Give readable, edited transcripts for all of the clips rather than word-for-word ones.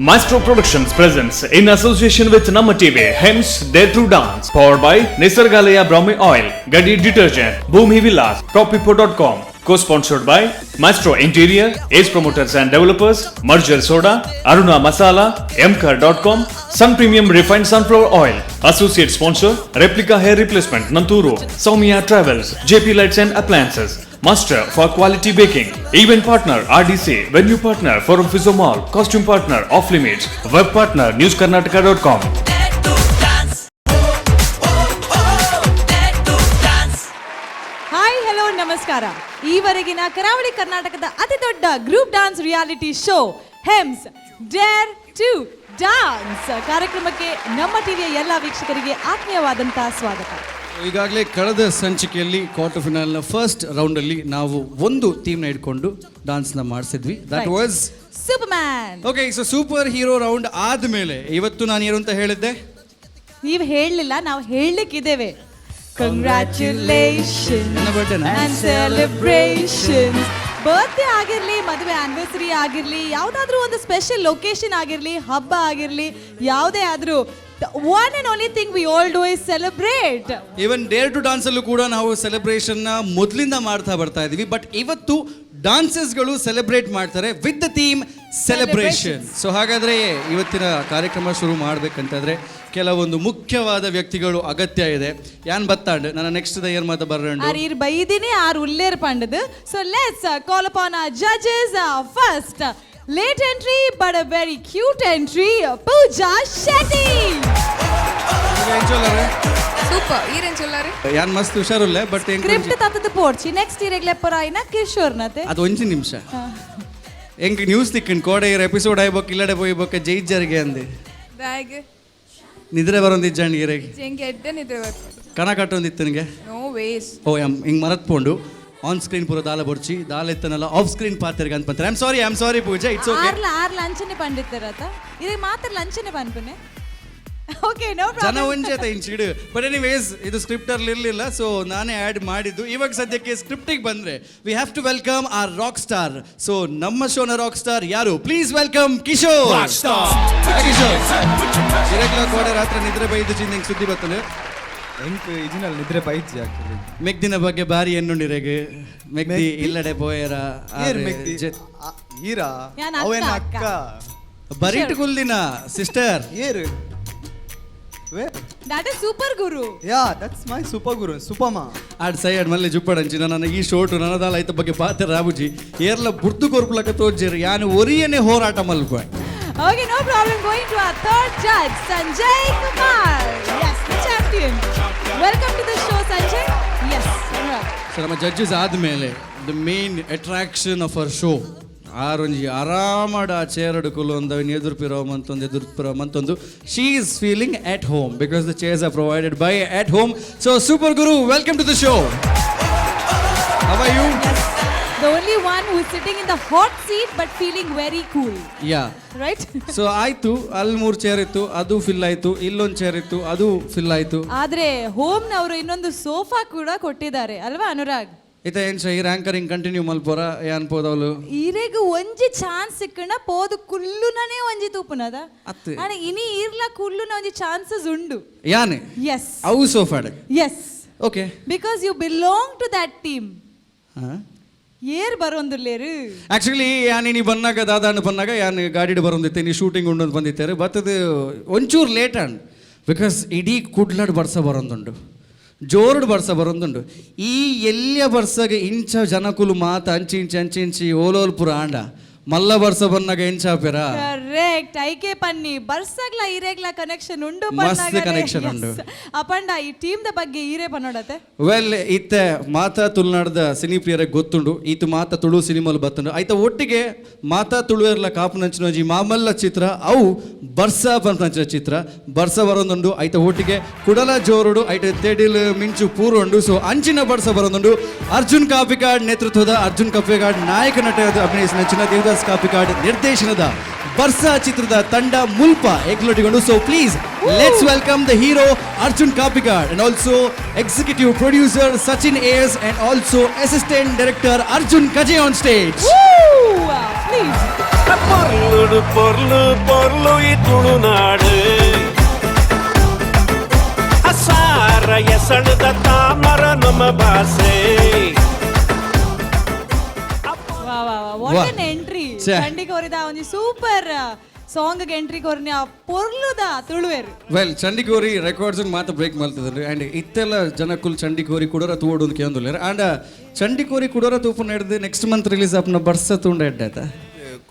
Maestro Productions presents in association with Namma TV, Hems Dare to Dance, powered by Nisargalaya Brahmi Oil, Gadi Detergent, Bhumi Villas, TopPipo.com, co-sponsored by Maestro Interior, Ace Promoters and Developers, Merger Soda, Aruna Masala, Mkar.com, Sun Premium Refined Sunflower Oil, Associate Sponsor, Replica Hair Replacement, Nanturu, Soumya Travels, JP Lights and Appliances, Master for Quality Baking, Event Partner RDC, Venue Partner Forum Physio Mall, Costume Partner Off Limits, Web Partner NewsKarnataka.com. Hi, hello, ನಮಸ್ಕಾರ. ಈವರೆಗಿನ ಕರಾವಳಿ ಕರ್ನಾಟಕದ ಅತಿ ದೊಡ್ಡ group dance reality show Hems Dare to Dance ಕಾರ್ಯಕ್ರಮಕ್ಕೆ ನಮ್ಮ ಟಿವಿಯ ಎಲ್ಲ ವೀಕ್ಷಕರಿಗೆ ಆತ್ಮೀಯವಾದಂತಹ ಸ್ವಾಗತ. ಈಗಾಗಲೇ ಕಳೆದ ಸಂಚಿಕೆಯಲ್ಲಿ ಕ್ವಾರ್ಟರ್ ಫೈನಲ್ನ ಫಸ್ಟ್ ರೌಂಡಲ್ಲಿ ನಾವು ಒಂದು ಥೀಮ್ನ ಇಟ್ಕೊಂಡು ಡಾನ್ಸ್ನ ಮಾಡಿಸಿದ್ವಿ. That was Superman. Okay, so super hero round ಆದಮೇಲೆ ಇವತ್ತು ನಾನು ಏನು ಅಂತ ಹೇಳಿದ್ದೆ? ನೀವು ಹೇಳಲಿಲ್ಲ, ನಾವು ಹೇಳಲಿಕ್ಕಿದ್ದೇವೆ. ಕಂಗ್ರ್ಯಾಚುಲೇಷನ್ ನನ್ನ birthday ನಾ? ಅಂಡ್ ಸೆಲೆಬ್ರೇಷನ್. ಬರ್ತ್ಡೇ ಆಗಿರಲಿ, ಮದುವೆ ಆನಿವರ್ಸರಿ ಆಗಿರಲಿ, ಯಾವುದಾದ್ರೂ ಒಂದು ಸ್ಪೆಷಲ್ ಲೊಕೇಶನ್ ಆಗಿರಲಿ, ಹಬ್ಬ ಆಗಿರಲಿ, ಯಾವುದೇ ಆದರೂ, one and only thing we all do is celebrate. Even Dare to ಡಾನ್ಸಲ್ಲೂ ಕೂಡ ನಾವು ಸೆಲೆಬ್ರೇಷನ್ನ ಮೊದಲಿಂದ ಮಾಡ್ತಾ ಬರ್ತಾ ಇದೀವಿ. ಬಟ್ ಇವತ್ತು ಡಾನ್ಸಸ್ಗಳು ಸೆಲೆಬ್ರೇಟ್ ಮಾಡ್ತಾರೆ with the theme celebration. So ಹಾಗಾದರೆ ಇವತ್ತಿನ ಕಾರ್ಯಕ್ರಮ ಶುರು ಮಾಡಬೇಕಂತಂದ್ರೆ ಕೆಲವೊಂದು ಮುಖ್ಯವಾದ ವ್ಯಕ್ತಿಗಳು ಅಗತ್ಯ ಇದೆ. ಯಾನ್ ಬತ್ತಾಂಡ್ ನನ್ನ ನೆಕ್ಸ್ಟ್ the year ಮಾತ ಬರ್ರಂಡು. ಆರ್ ಇರ್ ಬೈದಿನಿ, ಆರ್ ಉಲ್ಲೇರ್ ಪಂಡದು. So let's call upon our judges. First, late entry but a very cute entry, Pooja Shetty. Super. ಈರೇನ್ ಚೊಲ್ಲಾರಿ? ಯಾನ್ ಮಸ್ತ್ ಹುಷಾರುಲ್ಲೆ, ಬಟ್ ಸ್ಕ್ರಿಪ್ಟ್ ತತ್ತದ ಪೋಡ್ಚಿ. ನೆಕ್ಸ್ಟ್ ಇಯರ್ ಪೊರಾಯಿನ ಕಿಶೋರ್ನತೆ. ಅದು ಒಂಜಿ ನಿಮಿಷ. ಎಂಕ್ ನ್ಯೂಸ್ ತಿಕ್ಕಂಡ್ ಕೋಡೆ ಇರ್ ಎಪಿಸೋಡ್ ಆಯ್ಬೊಕ್ ಇಲ್ಲಡೆ ಪೋಯ್ಬೊಕ್ಕ ಜೈಜರ್ಗೆ ಅಂದೆ. ಬ್ಯಾಗ್. ನಿದ್ರೆ ಬರೋಂದಿಜ್ಜಾಂಡ್ ಇರೆಗ್? ಎಂಕ್ ಎಡ್ಡೆ ನಿದ್ರೆ ಬರ್ಪುಂಡು. ಕನ ಕಟ್ಟೊಂದಿತ್ತು ನಿಗೆ? No ways. ಓ ಎಮ್ ಹಿಂಗೆ ಮರತ್ಪೋಂಡು. ಆನ್ ಸ್ಕ್ರೀನ್ ಪೂರ ದಾಲ ಬೊರ್ಚಿ, ದಾಲ ಇತ್ತನಲ್ಲ ಆಫ್ ಸ್ಕ್ರೀನ್ ಪಾತೆರ್ಗ ಅಂತ. I am sorry, I am sorry, Pooja, it's okay. ಆರ್ಲ ಆರ್ ಲಂಚನೆ ಪಂಡಿತರತ ಇದೇ ಮಾತ್ರ ಲಂಚನೆ ಪನ್ಪುನೆ. ಓಕೆ, ನೋ ಜನ ಪ್ರಾಬ್ಲಮ್. ಒಂಜೇತ ಇಂಚಿಡು. ಬಟ್ ಎನಿವೇಸ್, ಇದು ಸ್ಕ್ರಿಪ್ಟ್ ಅಲ್ಲಿ ಇರಲಿಲ್ಲ, ಸೊ ನಾನೇ ಆ್ಯಡ್ ಮಾಡಿದ್ದು. ಇವಾಗ ಸದ್ಯಕ್ಕೆ ಸ್ಕ್ರಿಪ್ಟಿಗೆ ಬಂದ್ರೆ, we have to welcome our rock star. So ನಮ್ಮ ಶೋನ ರಾಕ್ ಸ್ಟಾರ್ ಯಾರು? Please welcome Kishore. Hi, Kishore. ಇರಗ್ಲ ಕೋಡೆ ರಾತ್ರಿ ನಿದ್ರೆ ಬೈದು ಚಿಂದ ಸುದ್ದಿ ಬರ್ತದೆ. ಎಂಕ್ ಇಜಿನಲ್ಲಿ ನಿದ್ರೆ ಬೈಜಿ ಆಕ್ಚುಲಿ. ಮೆಗ್ದಿನ ಬಗ್ಗೆ ಬಾರಿ ಎನ್ನುಂಡಿರೆಗ್ ಮೆಗ್ದಿ ಇಲ್ಲಡೆ ಪೋಯರ? ಏರ್ ಮೆಗ್ದಿ? ಈರಾ? ಯಾನ್ ಅವೇನ? ಅಕ್ಕ, ಅಕ್ಕ. ಬರೀಟ್ ಕುಲ್ದಿನ ಸಿಸ್ಟರ್. ಏರು where? That is super guru. Yeah, that's my super guru, ಸೂಪರ್ಮಾ. ಆಡ್ ಸೈ ಆಡ್ ಮಲ್ಲೆ ಜುಪ್ಪಡಂಚಿ ನನ್ನ ಈ ಶೋಟು ನನ್ನದಾಲ ಐತ ಬಗ್ಗೆ ಪಾತ್ರ ರಾಬುಜಿ. ಏರ್ಲ ಬುರ್ದು ಕೊರ್ಪುಲಕ ತೋಜ್ಜೇರು, ಯಾನು ಒರಿಯನೆ ಹೋರಾಟ ಮಲ್ಪ. Okay, no problem. Going to our third judge, Sanjay Kumar. Yes, the champion. Welcome to the show, Sanjay. Yes. So ನಮ್ಮ ಜಡ್ಜಸ್ ಆದಮೇಲೆ the main attraction of our show, ಆರೊಂಜಿ ಆರಾಮಡ ಆ ಚೇರಡು ಕುಲ್ಲೊಂದು ಎದುರ್ಪಿರೋ ಮಂತೊಂದು ಎದುರ್ಪಿರೋ ಮಂತೊಂದು, she is feeling at home because the chairs are provided by At Home. So super guru, welcome to the show. How are you? The only one who is sitting in the hot seat but feeling very cool. Yeah. Right? So ಆಯ್ತು, ಅಲ್ಲಿ ಮೂರು chair ಇತ್ತು, ಅದು fill ಆಯ್ತು. ಇಲ್ಲೊಂದು chair ಇತ್ತು, ಅದು fill ಆಯ್ತು. ಆದ್ರೆ ಹೋಮ್ನವರು ಇನ್ನೊಂದು ಸೋಫಾ ಕೂಡ ಕೊಟ್ಟಿದ್ದಾರೆ ಅಲ್ವಾ ಅನುರಾಗ್? ಇತ್ತ ಏನ್ ಈ ರ್ಯಾಂಕರಿಂಗ್ ಕಂಟಿನ್ಯೂ ಮಲ್ಪೋರ ಏನ್ ಪೋದವಳು? ಈರೆಗ್ ಒಂಜಿ ಚಾನ್ಸ್ ಸಿಕ್ಕಂಡ ಪೋದು ಕುಲ್ಲುನನೇ ಒಂಜಿ ತೂಪುನದ. ಅತ್ತೆ. ಆಂಡ ಇನಿ ಈರ್ಲ ಕುಲ್ಲುನ ಒಂಜಿ ಚಾನ್ಸಸ್ ಉಂಡು. ಯಾನೆ? ಎಸ್. ಅವು ಸೋಫಾಡ್? S. Okay. Because you belong to that team. ಏರ್ ಬರೋಂದುಲ್ಲೇರು? ಆಕ್ಚುಲಿ ಯಾನ್ ನೀ ಬನ್ನಾಗ ದಾದಾಂಡ್ ಬನ್ನಾಗ ಯಾನ್ ಗಾಡಿಡ್ ಬರೋಂದಿತ್ತೆ, ನೀ ಶೂಟಿಂಗ್ ಉಂಡು ಬಂದಿತ್ತಾರೆ. ಬತ್ತದು ಒಂಚೂರು ಲೇಟ್ ಅಂಡ್ because ಇಡೀ ಕುಡ್ಲಡ್ ಬರ್ಸ ಬರೋಂದುಂಡು, ಜೋರುಡು ಬರ್ಸ ಬರೋಂದುಂಡು. ಈ ಎಲ್ಲಿಯ ಬರ್ಸಗ ಇಂಚ ಜನಕುಲು ಮಾತ ಅಂಚಿ ಇಂಚಿ ಅಂಚಿ ಇಂಚಿ ಓಲೋಲ್ ಪುರ ಆಂಡ ಮಲ್ಲ ಬರ್ಸ ಬನ್ನಾಗ ಎಂಚಾಪೆರ? ಕರೆಕ್ಟ್. ಐಕೆ ಪನ್ನಿ ಬರ್ಸಗ್ಲ ಈರೆಗ್ಲ ಕನೆಕ್ಷನ್ ಉಂಡು. ಮಸ್ತ್ connection ಉಂಡು. ಅಪಂಡ ಈ ಟೀಮ್ the ಬಗ್ಗೆ ಈರೆ ಪನ್ನೋಡತೆ. ವೆಲ್, ಇತ್ತೆ ಮಾತಾ ತುಳುನಾಡ್ದ ಸಿನಿ ಪ್ರಿಯರಿಗೆ ಗೊತ್ತುಂಡು, ಈತು ಮಾತಾ ತುಳು ಸಿನಿಮಾಲು ಬತ್ತುಂಡು. ಐತ ಒಟ್ಟಿಗೆ ಮಾತಾ ತುಳುವೆರ್ಲ ಕಾಪುನಂಚಿನ ಒಂಜಿ ಮಾಮಲ್ಲ ಚಿತ್ರ ಅವು ಬರ್ಸ ಪನ್ಪಂಚಿನ ಚಿತ್ರ. ಬರ್ಸ ಬರೋದುಂಡು, ಐತ ಒಟ್ಟಿಗೆ ಕುಡಲ ಜೋರುಡು, ಐಟ ತೆಡಿಲ್ ಮಿಂಚು ಪೂರುಂಡು. ಸೊ ಅಂಚಿನ ಬರ್ಸ ಬರೋದುಂಡು. ಅರ್ಜುನ್ ಕಾಪಿಕಾಡ್ ನೇತೃತ್ವದ, ಅರ್ಜುನ್ ಕಾಪಿಕಾಡ್ ನಾಯಕ ನಟ ಅಭಿನಯಿಸಿದ, ದೇವದಾಸ್ ಕಾಪಿಕಾಡ್ ನಿರ್ದೇಶನದ ಬರ್ಸಾ ಚಿತ್ರದ ತಂಡ ಮುಲ್ಪ ಎಗ್ಲೊಟ್ಟಿಗೊಂಡು. So please let's welcome the hero Arjun Kapikad and also executive producer Sachin AS and also assistant director Arjun Kaje on stage. Woo! Please. ಪೊರ್ಲುಡು ಪೊರ್ಲು ಪೊರ್ಲು ಈ ತುಳುನಾಡು ಅಸಾರ ಎಸಣದ ತಾಮರ ನಮ್ಮ ಭಾಷೆ. ವಾ ವಾ ವಾ, what ವಾಹ್. ಅನ್ ಎಂಟ್ರಿ! ಛೆ. ಚಂಡಿಕೋರಿದ ಒಂಜಿ ಸೂಪರ್ ಸಾಂಗ್ ಎಂಟ್ರಿ ಕೊರ್ನಿ ಆ ಪೊರ್ಲುದ ತುಳುವೆರ್. ವೆಲ್, ಚಂಡಿಕೋರಿ ರೆಕಾರ್ಡ್ಸ್ ಮಾತ್ರ ಬ್ರೇಕ್ ಮಾಡ್ತಿದ್ರು. ಆ್ಯಂಡ್ ಇತ್ತೆಲ್ಲ ಜನಕ್ಕುಲ್ ಚಂಡಿಕೋರಿ ಕುಡೋರ ತೂವೋಡು ಅಂತ ಕೇಂದುಲ್ಲೇರ್. ಆ್ಯಂಡ್ ಚಂಡಿಕೋರಿ ಕುಡೋರ ತೂಪು ನಡೆದು ನೆಕ್ಸ್ಟ್ ಮಂತ್ ರಿಲೀಸ್ ಆಪ್ನ ಬರ್ಸ ತೂಂಡ ಎಡ್ಡೆ ಆಯ್ತಾ?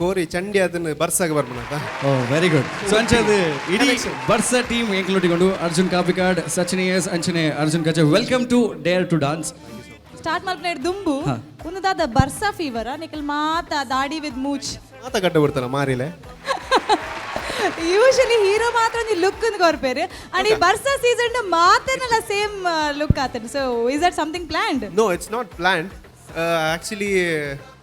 ಕೋರಿ ಚಂಡಿ ಅದನ್ನ ಬರ್ಸಾಗ ಬರ್ಬನತ. ಓ, ವೆರಿ ಗುಡ್. ಸೊ ಅಂಚದು ಇಡೀ ಬರ್ಸ ಟೀಮ್ ಎಂಕ್ಲೊಟ್ಟಿಕೊಂಡು ಅರ್ಜುನ್ ಕಾಪಿಕಾಡ್, ಸಚಿನ್ ಎಸ್ ಅಂಚನೆ Arjun ಕಚೆ, welcome to Dare to Dance. Start ಮಲ್ಪನೇಡ್ ದುಂಬು ಒಂದು ದಾದ ಬರ್ಸಾ ಫೀವರ್ ನಿಕಲ್ ಮಾತ ದಾಡಿ ವಿತ್ ಮೂಚ್. ಮಾತ ಗಡ್ಡ ಬಿಡ್ತಾನ ಮಾರಿಲೆ. ಯೂಶಲಿ ಹೀರೋ ಮಾತ್ರ ಒಂಜಿ ಲುಕ್ ಕೊರ್ಪೇರು. ಅಂಡ್ ಈ ಬರ್ಸಾ ಸೀಸನ್ ಮಾತನೆಲ್ಲ ಸೇಮ್ ಲುಕ್ ಆತನ. So is that something planned? No, it's not planned actually.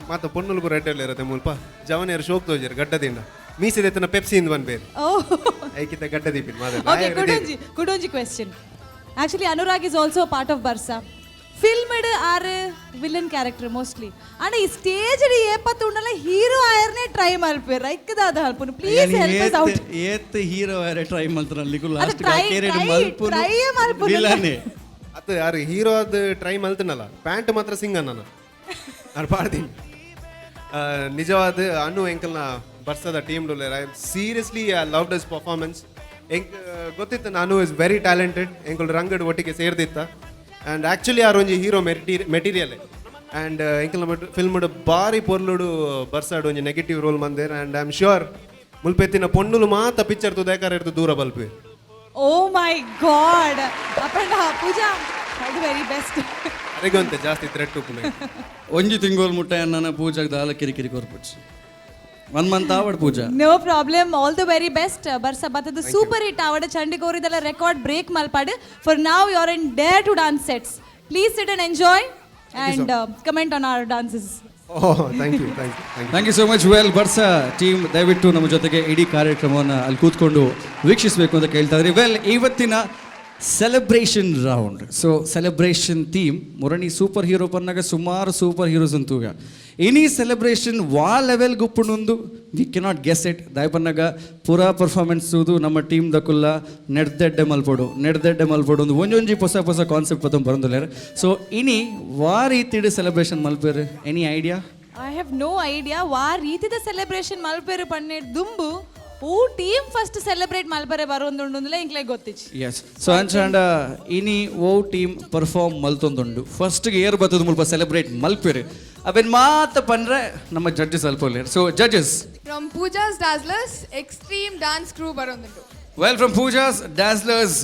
ಮಾತ ಪೊನ್ನುಲು ಪೂರ ಎಡ್ಡೆ ಇರುತ್ತೆ ಮುಲ್ಪ ಜವನಿಯರು ಶೋಕ್ ತೋಜರು ಗಡ್ಡದಿಂದ ಮೀಸಿದೆತ್ತನ ಪೆಪ್ಸಿ ಇಂದ ಬಂದ್ ಬೇರೆ ಓ. ಐಕಿತ ಗಡ್ಡ ದೀಪಿನ್ ಮಾತ. ಓಕೆ, ಕುಡೊಂಜಿ ಕುಡೊಂಜಿ question. Actually Anurag is also part of Barsa film. Are villain character mostly. And ಈ ಸ್ಟೇಜ್ ಏಪತ್ತು ಉಂಡಲ್ಲ ಹೀರೋ ಆಯರ್ನೇ ಟ್ರೈ ಮಲ್ಪೇರ್ ಐಕ್ಕದಾದ ಹಲ್ಪುನು. Please help us out. ಏತ್ ಹೀರೋ ಟ್ರೈ ಮಲ್ತಾರಲ್ಲಿ. ಅದು ಲಾಸ್ಟ್ try ಮಲ್ಪುನು. ವಿಲನೆ. ಅದು ಯಾರು ಹೀರೋ ಅದು ಟ್ರೈ ಮಲ್ತನಲ್ಲ, ಪ್ಯಾಂಟ್ ಮಾತ್ರ ಸಿಂಗ ನಾನು ನಾನು ಪಾಡ್ತೀನಿ. ನಿಜವಾದ ಅನು ಎಂಕಲ್ನ ಬರ್ಸದ team. I seriously I love his performance. ಎಂಕ್ ಗೊತ್ತಿತ್ತು ನಾನು is very talented. ಎಂಕಲ್ ರಂಗಡ್ ಒಟ್ಟಿಗೆ ಸೇರ್ದಿತ್ತ. ಆ್ಯಂಡ್ ಆ್ಯಕ್ಚುಲಿ ಆರ್ ಒಂಜಿ ಹೀರೋ ಮೆಟೀರಿಯಲ್. ಆ್ಯಂಡ್ ಎಂಕಲ್ನ ಫಿಲ್ಮ್ ಬಾರಿ ಪೊರ್ಲುಡು ಬರ್ಸಾಡು ಒಂಜಿ ನೆಗೆಟಿವ್ ರೋಲ್ ಮಂದೇರ್. ಆ್ಯಂಡ್ I am sure ಮುಲ್ಪೆತ್ತಿನ ಪೊಣ್ಣುಲು ಮಾತ ಪಿಕ್ಚರ್ ತುದೇಕಾರ ಇರ್ದು ದೂರ ಬಲ್ಪೆ. Oh my god! Appanna, Pooja, all the very best. ಅರೆಗಂತೆ ಜಾಸ್ತಿ ಥ್ರೆಟ್ ಉಪ್ಪುನೆ. ಒಂಜಿ ತಿಂಗೋಲ್ ಮುಟ್ಟ ನನ್ನ ಪೂಜಾಗ್ ದಾಲ ಕಿರಿಕಿರಿ ಕೊರ್ಪುಚ್ಚಿ. ಒನ್ ಮಂತ್ ಆವಡ್ ಪೂಜಾ. No problem, all the very best. ಬರ್ಸ ಬತ್ತದ ಸೂಪರ್ ಹಿಟ್ ಆವಡ, ಚಂಡಿಕೋರಿದೆಲ್ಲ ರೆಕಾರ್ಡ್ ಬ್ರೇಕ್ ಮಲ್ಪಾಡು. For now you are in Dare to Dance sets. Please sit and enjoy and comment on our dances. Oh, thank you, thank you, thank you. Thank you so much. Well, Barsa team ದಯವಿಟ್ಟು ನಮ್ಮ ಜೊತೆಗೆ ಇಡೀ ಕಾರ್ಯಕ್ರಮವನ್ನು ಅಲ್ಲಿ ಕೂತ್ಕೊಂಡು ವೀಕ್ಷಿಸಬೇಕು ಅಂತ ಕೇಳ್ತಾ ಇದ್ರಿ. ವೆಲ್, ಇವತ್ತಿನ celebration round, so celebration theme ಮುರಣಿ super hero ಪನ್ನಾಗ ಸುಮಾರು ಸೂಪರ್ ಹೀರೋಸ್ ಅಂತೂಗ. ಎನಿ ಸೆಲೆಬ್ರೇಷನ್ ವಾ ಲೆವೆಲ್ ಗುಪ್ಪುಣೊಂದು we cannot guess it. ದಾಯಪನ್ನಾಗ ಪೂರಾ ಪರ್ಫಾರ್ಮೆನ್ಸ್ ನಮ್ಮ ಟೀಮ್ ದಕುಲ್ಲ ನೆಡ್ದೆಡ್ಡೆ ಮಲ್ಪೊಡು, ನೆಡ್ದೆಡ್ಡೆ ಮಲ್ಪೊಡು ಒಂದು ಒಂಜೊಂಜಿ ಹೊಸ ಹೊಸ ಕಾನ್ಸೆಪ್ಟ್ ಪತ್ತೊಂದು ಬರಂದುಲ್ಲೇರು. ಸೊ ಇನಿ ವಾ ರೀತಿಡ್ celebration ಮಲ್ಪೇರು? Any idea? I have no idea. ವಾ ರೀತಿದ ಸೆಲೆಬ್ರೇಷನ್ ಮಲ್ಪೇರು ಪನ್ನೆ ದುಂಬು ಓ ಟೀಮ್ ಫಸ್ಟ್ ಸೆಲೆಬ್ರೇಟ್ ಮಲ್ಪರೆ ಬರೋಂದುಂಡುಂದಲೇ ಇಂಕ್ಲೆ ಗೊತ್ತಿಚ್ಚಿ. ಎಸ್, ಸೊ ಅಂಚಾಂಡ ಇನಿ ಓ ಟೀಮ್ ಪರ್ಫಾರ್ಮ್ ಮಲ್ತೊಂದುಂಡು, ಫಸ್ಟ್ಗೆ ಏರ್ ಬತ್ತದ ಮುಲ್ಪ ಸೆಲೆಬ್ರೇಟ್ ಮಲ್ಪೇರು, ಅವೇನು ಮಾತ ಪಂಡ್ರೆ ನಮ್ಮ ಜಡ್ಜಸ್ ಅಲ್ಪ. So judges. From Pooja's Dazzlers Extreme Dance Crew ಬರೋದುಂಟು. Well, from Pooja's Dazzlers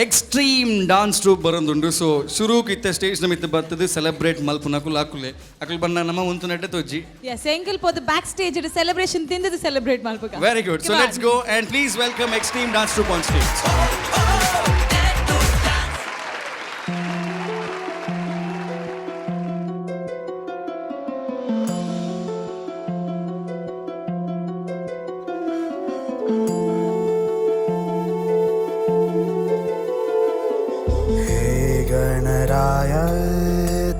Extreme Dance Troupe ಬರೋದುಂಡು. ಸೊ ಶುರುಕ್ ಇತ್ತೆ ಸ್ಟೇಜ್ ನಮಿತ್ತು ಬರ್ತದೆ ಸೆಲೆಬ್ರೇಟ್ ಮಲ್ಪು ನಕುಲ್ ಹಾಕುಲೆ ಅಕುಲ್ ಬಣ್ಣ ನಮ್ಮ ಒಂದು ನೆಟ್ಟೆ ತೋಜಿ. ಎಸ್, ಎಂಕಲ್ ಪೋದು ಬ್ಯಾಕ್ ಸ್ಟೇಜ್ ಸೆಲೆಬ್ರೇಷನ್ ತಿಂದದು ಸೆಲೆಬ್ರೇಟ್ ಮಲ್ಪುಗ. Very good. So let's go and please welcome Extreme Dance Troupe on stage. हे गणराय,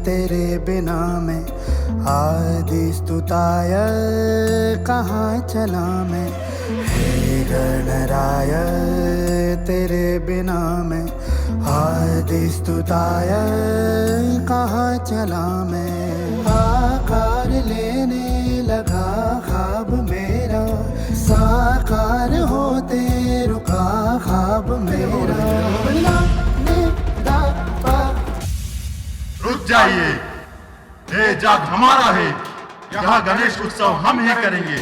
तेरे बिना मैं आदि स्तुताय कहाँ चला मैं। हे गणराय, तेरे बिना मैं आदि स्तुताय कहाँ चला मैं। आकार लेने लगा ख्वाब मेरा, साकार होते रुका ख्वाब मेरा। ला, ने, दा, पा। रुक जाइए! ये जाग हमारा है। यहाँ गणेश उत्सव हम ही करेंगे।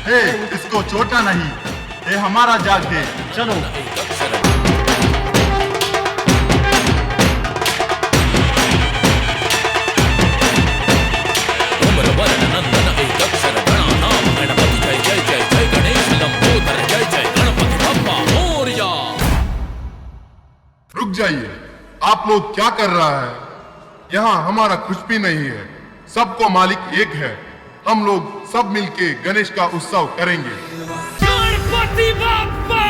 हे, इसको छोटा नहीं, ये हमारा जाग है। चलो! नंदन एकाक्षर गणानाम गणपति जय जय जय जय गणेश लंबोदर जय जय गणपति बप्पा मोरया। रुक जाइए! आप लोग क्या कर रहा है? यहाँ हमारा कुछ भी नहीं है। सबको मालिक एक है। हम लोग सब मिलके गणेश का उत्सव करेंगे। गणपति बप्पा।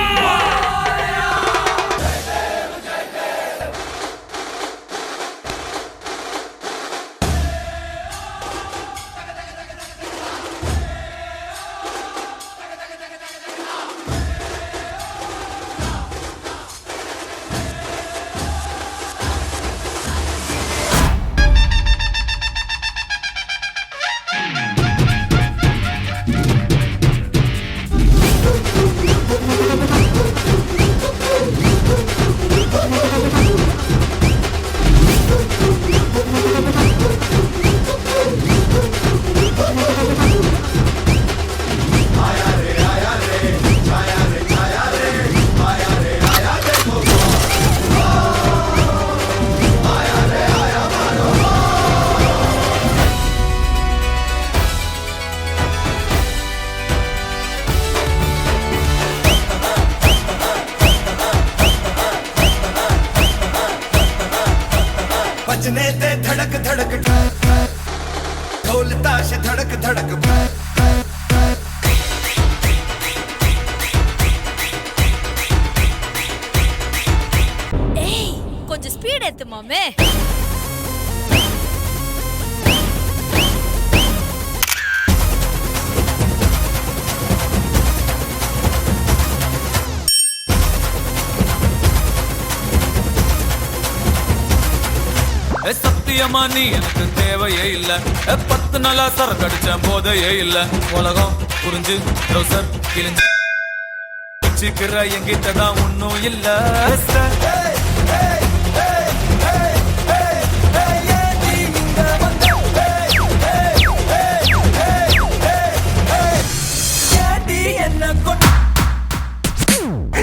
भजने ते धड़क धड़क ढोल ताशे धड़क धड़क. ஏய், கொஞ்சம் ஸ்பீட் ஏத்து மாமே. சத்தியமா நீ எனக்கு தேவையே இல்ல. 10 நாளா சரக்கடிச்ச போதையே இல்ல. உலகம் புரிஞ்சு ட்ரௌசர் கிழிஞ்சு வச்சுக்கிற எங்கிட்ட தான் ஒன்னும் இல்ல.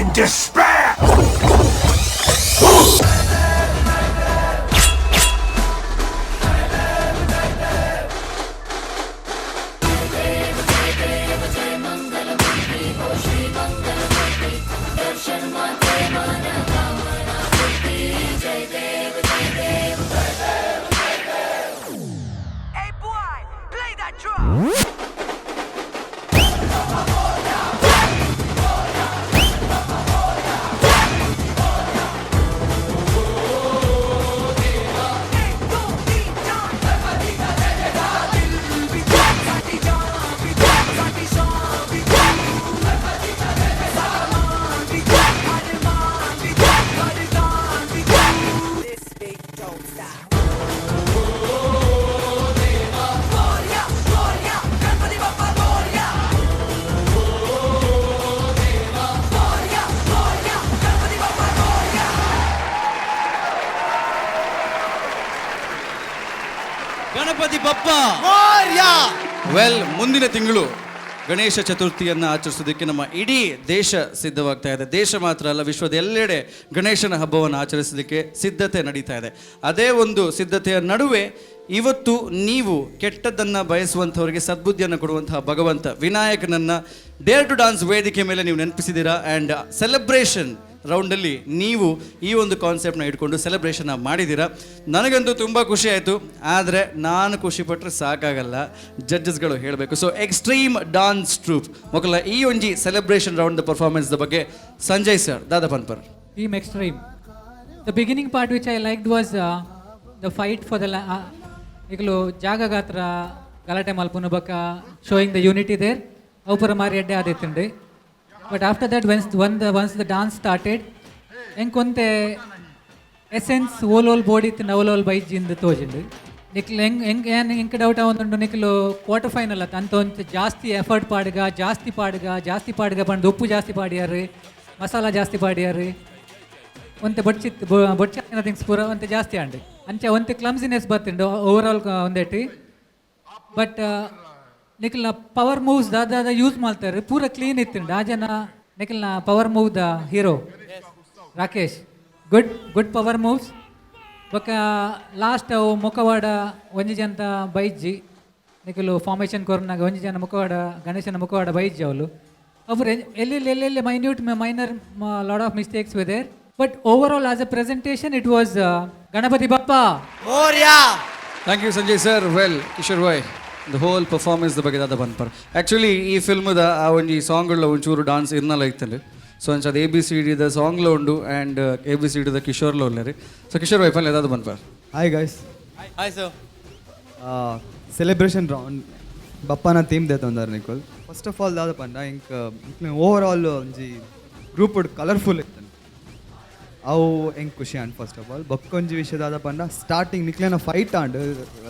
In despair! Ganapati Bappa well, ಮುಂದಿನ ತಿಂಗಳು ಗಣೇಶ ಚತುರ್ಥಿಯನ್ನು ಆಚರಿಸೋದಕ್ಕೆ ನಮ್ಮ ಇಡೀ ದೇಶ ಸಿದ್ಧವಾಗ್ತಾ ಇದೆ. ದೇಶ ಮಾತ್ರ ಅಲ್ಲ, ವಿಶ್ವದ ಎಲ್ಲೆಡೆ ಗಣೇಶನ ಹಬ್ಬವನ್ನು ಆಚರಿಸಲಿಕ್ಕೆ ಸಿದ್ಧತೆ ನಡೀತಾ ಇದೆ. ಅದೇ ಒಂದು ಸಿದ್ಧತೆಯ ನಡುವೆ ಇವತ್ತು ನೀವು ಕೆಟ್ಟದ್ದನ್ನು ಬಯಸುವಂಥವರಿಗೆ ಸದ್ಬುದ್ಧಿಯನ್ನು ಕೊಡುವಂತಹ ಭಗವಂತ ವಿನಾಯಕನನ್ನು ಡೇರ್ ಟು ಡಾನ್ಸ್ ವೇದಿಕೆ ಮೇಲೆ ನೀವು ನೆನಪಿಸಿದ್ದೀರಾ. ಆ್ಯಂಡ್ ಸೆಲೆಬ್ರೇಷನ್ ರೌಂಡಲ್ಲಿ ನೀವು ಈ ಒಂದು ಕಾನ್ಸೆಪ್ಟ್ನ ಇಟ್ಕೊಂಡು ಸೆಲೆಬ್ರೇಷನ್ನ ಮಾಡಿದ್ದೀರಾ. ನನಗಂತೂ ತುಂಬ ಖುಷಿ ಆಯಿತು. ಆದರೆ ನಾನು ಖುಷಿಪಟ್ಟರೆ ಸಾಕಾಗಲ್ಲ, ಜಡ್ಜಸ್ಗಳು ಹೇಳಬೇಕು. ಸೊ ಎಕ್ಸ್ಟ್ರೀಮ್ ಡಾನ್ಸ್ ಟ್ರೂಪ್ ಮೊಕಲ ಈ ಒಂಜಿ ಸೆಲೆಬ್ರೇಷನ್ ರೌಂಡ್ ಪರ್ಫಾರ್ಮೆನ್ಸ್ ಬಗ್ಗೆ ಸಂಜಯ್ ಸರ್ ದಾದಾ ಪನ್ಪರ್. Team Extreme. The beginning part which I liked was the fight for the ನಿಕುಲು ಜಾಗ ಗಾತ್ರ ಗಲಾಟೆ ಮಲ್ಪುನ ಬೊಕ್ಕ ಶೋಯಿಂಗ್ the unity there ಅವು ಪೂರ ಮಾರಿ ಎಡ್ಡೆ ಆದಿತ್ತುಂಡು. But after that once the dance started ಎಂಕೊಂತೆ essence ಓಲ್ ಓಲ್ ಬೋಡಿ ಇತ್ತು ಓಲ್ ಓಲ್ ಬೈಜಿಂದ ತೋಜಿಂಡು. ನಿಕ್ಲು ಹೆಂಗ್ ಹೆಂಗ್ ಏನು ಎಂಕ್ ಡೌಟ್ ಆವೊಂದುಂಡು, ನಿಕ್ಲು ಕ್ವಾರ್ಟರ್ ಫೈನಲ್ ಅತ್ತ ಅಂತ ಒಂಚ ಜಾಸ್ತಿ ಎಫರ್ಟ್ ಪಾಡ್ಗ ಜಾಸ್ತಿ ಪಾಡ್ಗ ಜಾಸ್ತಿ ಪಾಡ್ಗ ಪಂಡ್ ಉಪ್ಪು ಜಾಸ್ತಿ ಪಾಡ್ಯಾರು, ಮಸಾಲ ಜಾಸ್ತಿ ಪಾಡ್ಯಾರು, ಒಂತೆ ಬೊಡ್ಚಿತ್ತು ಬೊಡ್ಚಿನ ಥಿಂಗ್ಸ್ ಪೂರ ಒಂತೆ ಜಾಸ್ತಿ ಆಂಡ್. ಅಂಚೆ ಒಂತೆ ಕ್ಲಮ್ಸಿನೆಸ್ ಬತ್ತುಂಡು ಓವರ್ ಆಲ್ ಒಂದೆಟ್ಟಿ. ಬಟ್ ನಿಕ್ಲ್ನ ಪವರ್ ಮೂವ್ಸ್ ದಾದ ಯೂಸ್ ಮಾಡ್ತಾರೆ ಪೂರ ಕ್ಲೀನ್ ಇತ್ತುಂಡು. ಆ ಜನ ನಿಕ್ಲ್ನ power move the hero Rakesh good good power moves. ಬೊಕ್ಕ ಲಾಸ್ಟ್ ಅವು ಮುಖವಾಡ ಒಂಜಿ ಜನತ ಬೈಜ್ಜಿ ನಿಕುಲು ಫಾರ್ಮೇಷನ್ ಕೊರ್ನಾಗ ಒಂಜಿ ಜನ ಮುಖವಾಡ ಗಣೇಶನ ಮುಖವಾಡ ಬೈಜ್ಜಿ ಅವಳು ಅವರು ಎಲ್ಲೆಲ್ಲಿ ಎಲ್ಲೆಲ್ಲಿ minute minor lot of mistakes were there. But overall as a presentation it was Ganapati Bappa. Thank you Sanjay sir. Well Kishore bhai, the whole performance ಬಗ್ಗೆ ದಾದ ಪನ್ಪರ್. ಆ್ಯಕ್ಚುಲಿ ಈ ಫಿಲ್ಮ್ದ ಆ ಒಂಜಿ ಸಾಂಗ್ಗಳ ಒಂಚೂರು ಡಾನ್ಸ್ ಇರ್ನಲ್ಲ ಇತ್ತಂಡು. ಸೊ ಅಂಚ ಅದು ಎ ಬಿ ಸಿ ಡಿದ ಸಾಂಗ್ಲ ಉಂಡು ಆ್ಯಂಡ್ ಎ ಬಿ ಸಿ ಡಿದ ಕಿಶೋರ್ಲ ಉಲ್ಲೇರಿ. ಸೊ ಕಿಶೋರ್ ಭಾಯ್ ಪನ್ಲೆ ದಾದ ಪನ್ಪರ್. Hi guys. Hi sir. Celebration round ಬಪ್ಪನ theme ದೇತೊಂದಾರ್ Nicole. First of all ದಾದ ಪಂಡ ಇಂಕ್ ಓವರ್ ಆಲ್ ಒಂಜಿ ಗ್ರೂಪ್ ಕಲರ್ಫುಲ್ ಇತ್ತು, ಅವು ಎಂಕ್ ಖುಷಿ ಆಂಡ್. ಫಸ್ಟ್ ಆಫ್ ಆಲ್ ಬೊಕ್ಕೊಂಜಿ ವಿಷಯ ದಾದ ಪಂಡ ಸ್ಟಾರ್ಟಿಂಗ್ ನಿಕ್ಲೆನ ಫೈಟ್ ಆಂಡ್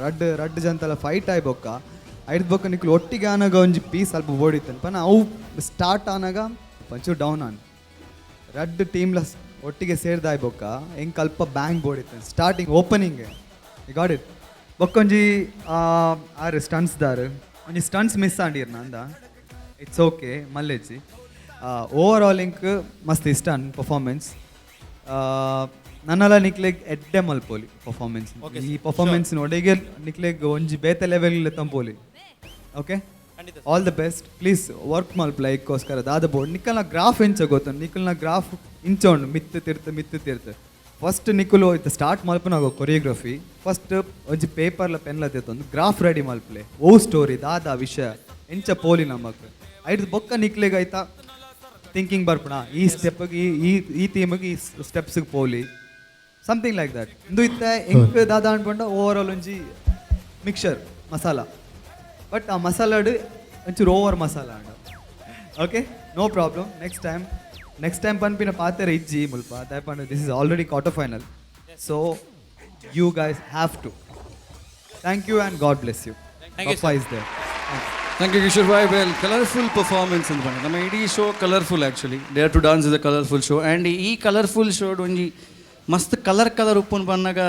ರಡ್ಡ್ ರಡ್ಡ್ ಜಂತಲ ಫೈಟ್ ಆಯ್ ಬೊಕ್ಕ ಐದು ಬೊಕ್ಕ ನಿಕ್ಲು ಒಟ್ಟಿಗೆ ಆನಾಗ ಒಂಜಿ ಪೀಸ್ ಸ್ವಲ್ಪ ಓಡಿತ್ತನ್ ಪನ ಅವು ಸ್ಟಾರ್ಟ್ ಆನಾಗ ಒಂಚೂರು ಡೌನ್ ಆನ್ ರಡ್ಡ್ ಟೀಮ್ಲ ಒಟ್ಟಿಗೆ ಸೇರ್ದಾಯ್ ಬೊಕ್ಕ ಎಂಕ್ ಅಲ್ಪ ಬ್ಯಾಂಗ್ ಬೋಡಿತ್ತು ಸ್ಟಾರ್ಟಿಂಗ್ ಓಪನಿಂಗ್ ಗಾಟ್ it. ಬೊಕ್ಕೊಂಜಿ ಆರು ಸ್ಟನ್ಸ್ ದಾರು ಒಂಜಿ ಸ್ಟನ್ಸ್ ಮಿಸ್ ಆಂಡಿರ್ ನಂದ, it's okay ಮಲ್ಲೆಜ್ಜಿ. ಓವರ್ ಆಲ್ ಇಂಕ್ ಮಸ್ತ್ ಇಷ್ಟ ಅನ್ ಪರ್ಫಾರ್ಮೆನ್ಸ್. ನನ್ನಲ ನಿಕ್ಲೆಗ್ ಎಡ್ಡೆ ಮಲ್ಪೋಲಿ ಪರ್ಫಾರ್ಮೆನ್ಸ್. ಈ ಪರ್ಫಾರ್ಮೆನ್ಸ್ ನೋಡಿಗೆ ನಿಕ್ಲೆಗ್ ಒಂಜಿ ಬೇತೆ ಲೆವೆಲ್ ತಂಪೋಲಿ. Okay, all the best. Please work ಮಲ್ಪಲ ಇಕ್ಕೋಸ್ಕರ ದಾದ ಬೋರ್ಡ್ ನಿಕ್ಕಲ್ನ ಗ್ರಾಫ್ ಎಂಚ ಗೊತ್ತು, ನಿಕ್ಕಲ್ನ ಗ್ರಾಫ್ ಇಂಚ ಉಂಡು ಮಿತ್ತು ತಿರ್ತು ಮಿತ್ತು ತಿರ್ತು. ಫಸ್ಟ್ ನಿಕುಲು ಇತ್ತೆ ಸ್ಟಾರ್ಟ್ ಮಲ್ಪುನಾಗ ಕೊರಿಯೋಗ್ರಫಿ ಫಸ್ಟ್ ಒಂಜಿ ಪೇಪರ್ಲ ಪೆನ್ಲ ತೆತ್ತೊಂದು ಗ್ರಾಫ್ ರೆಡಿ ಮಲ್ಪಲೆ. ಓ ಸ್ಟೋರಿ ದಾದ ವಿಷಯ ಎಂಚ ಪೋಲಿ ನಮಕ್ ಐಡ್ದು ಬೊಕ್ಕ ನಿಕ್ಲೆಗ್ ಐತ ಥಿಂಕಿಂಗ್ ಬರ್ಪುಣ ಈ ಸ್ಟೆಪ್ಗೆ ಈ ಈ ಈ ಥೀಮಿಗೆ ಈ ಸ್ಟೆಪ್ಸ್ಗೆ ಪೋಲಿ, ಸಮಥಿಂಗ್ ಲೈಕ್ that. ಇಂದು ಇತ್ತೆ ಎಂಕ್ ದಾದ ಅನ್ಪಂಡ ಓವರ್ ಆಲ್ ಒಂಜಿ ಮಿಕ್ಸರ್ ಮಸಾಲ, ಬಟ್ ಆ ಮಸಾಲಾಡ್ ಒಂಚೂರು ಓವರ್ ಮಸಾಲ ಅಂಡ. Okay, no problem. Next time, next time ಪನ್ಪಿನ ಪಾತೆರ ಇಜ್ಜಿ ಮುಲ್ಪ. ದಾಯೆ this is already quarter final, so you guys have to. Thank you and God bless you. Thank you, Bappa is there. Thank you Kishore Bhai. Well, colourful performance ಅಂತ ಬಂದ ನಮ್ಮ ಇಡೀ show colourful. Actually, Dare to Dance is a colourful show, and ಈ colourful show ಒಂಜಿ ಮಸ್ತ್ colour colour ಉಪ್ಪುನ್ ಬನ್ನಾಗ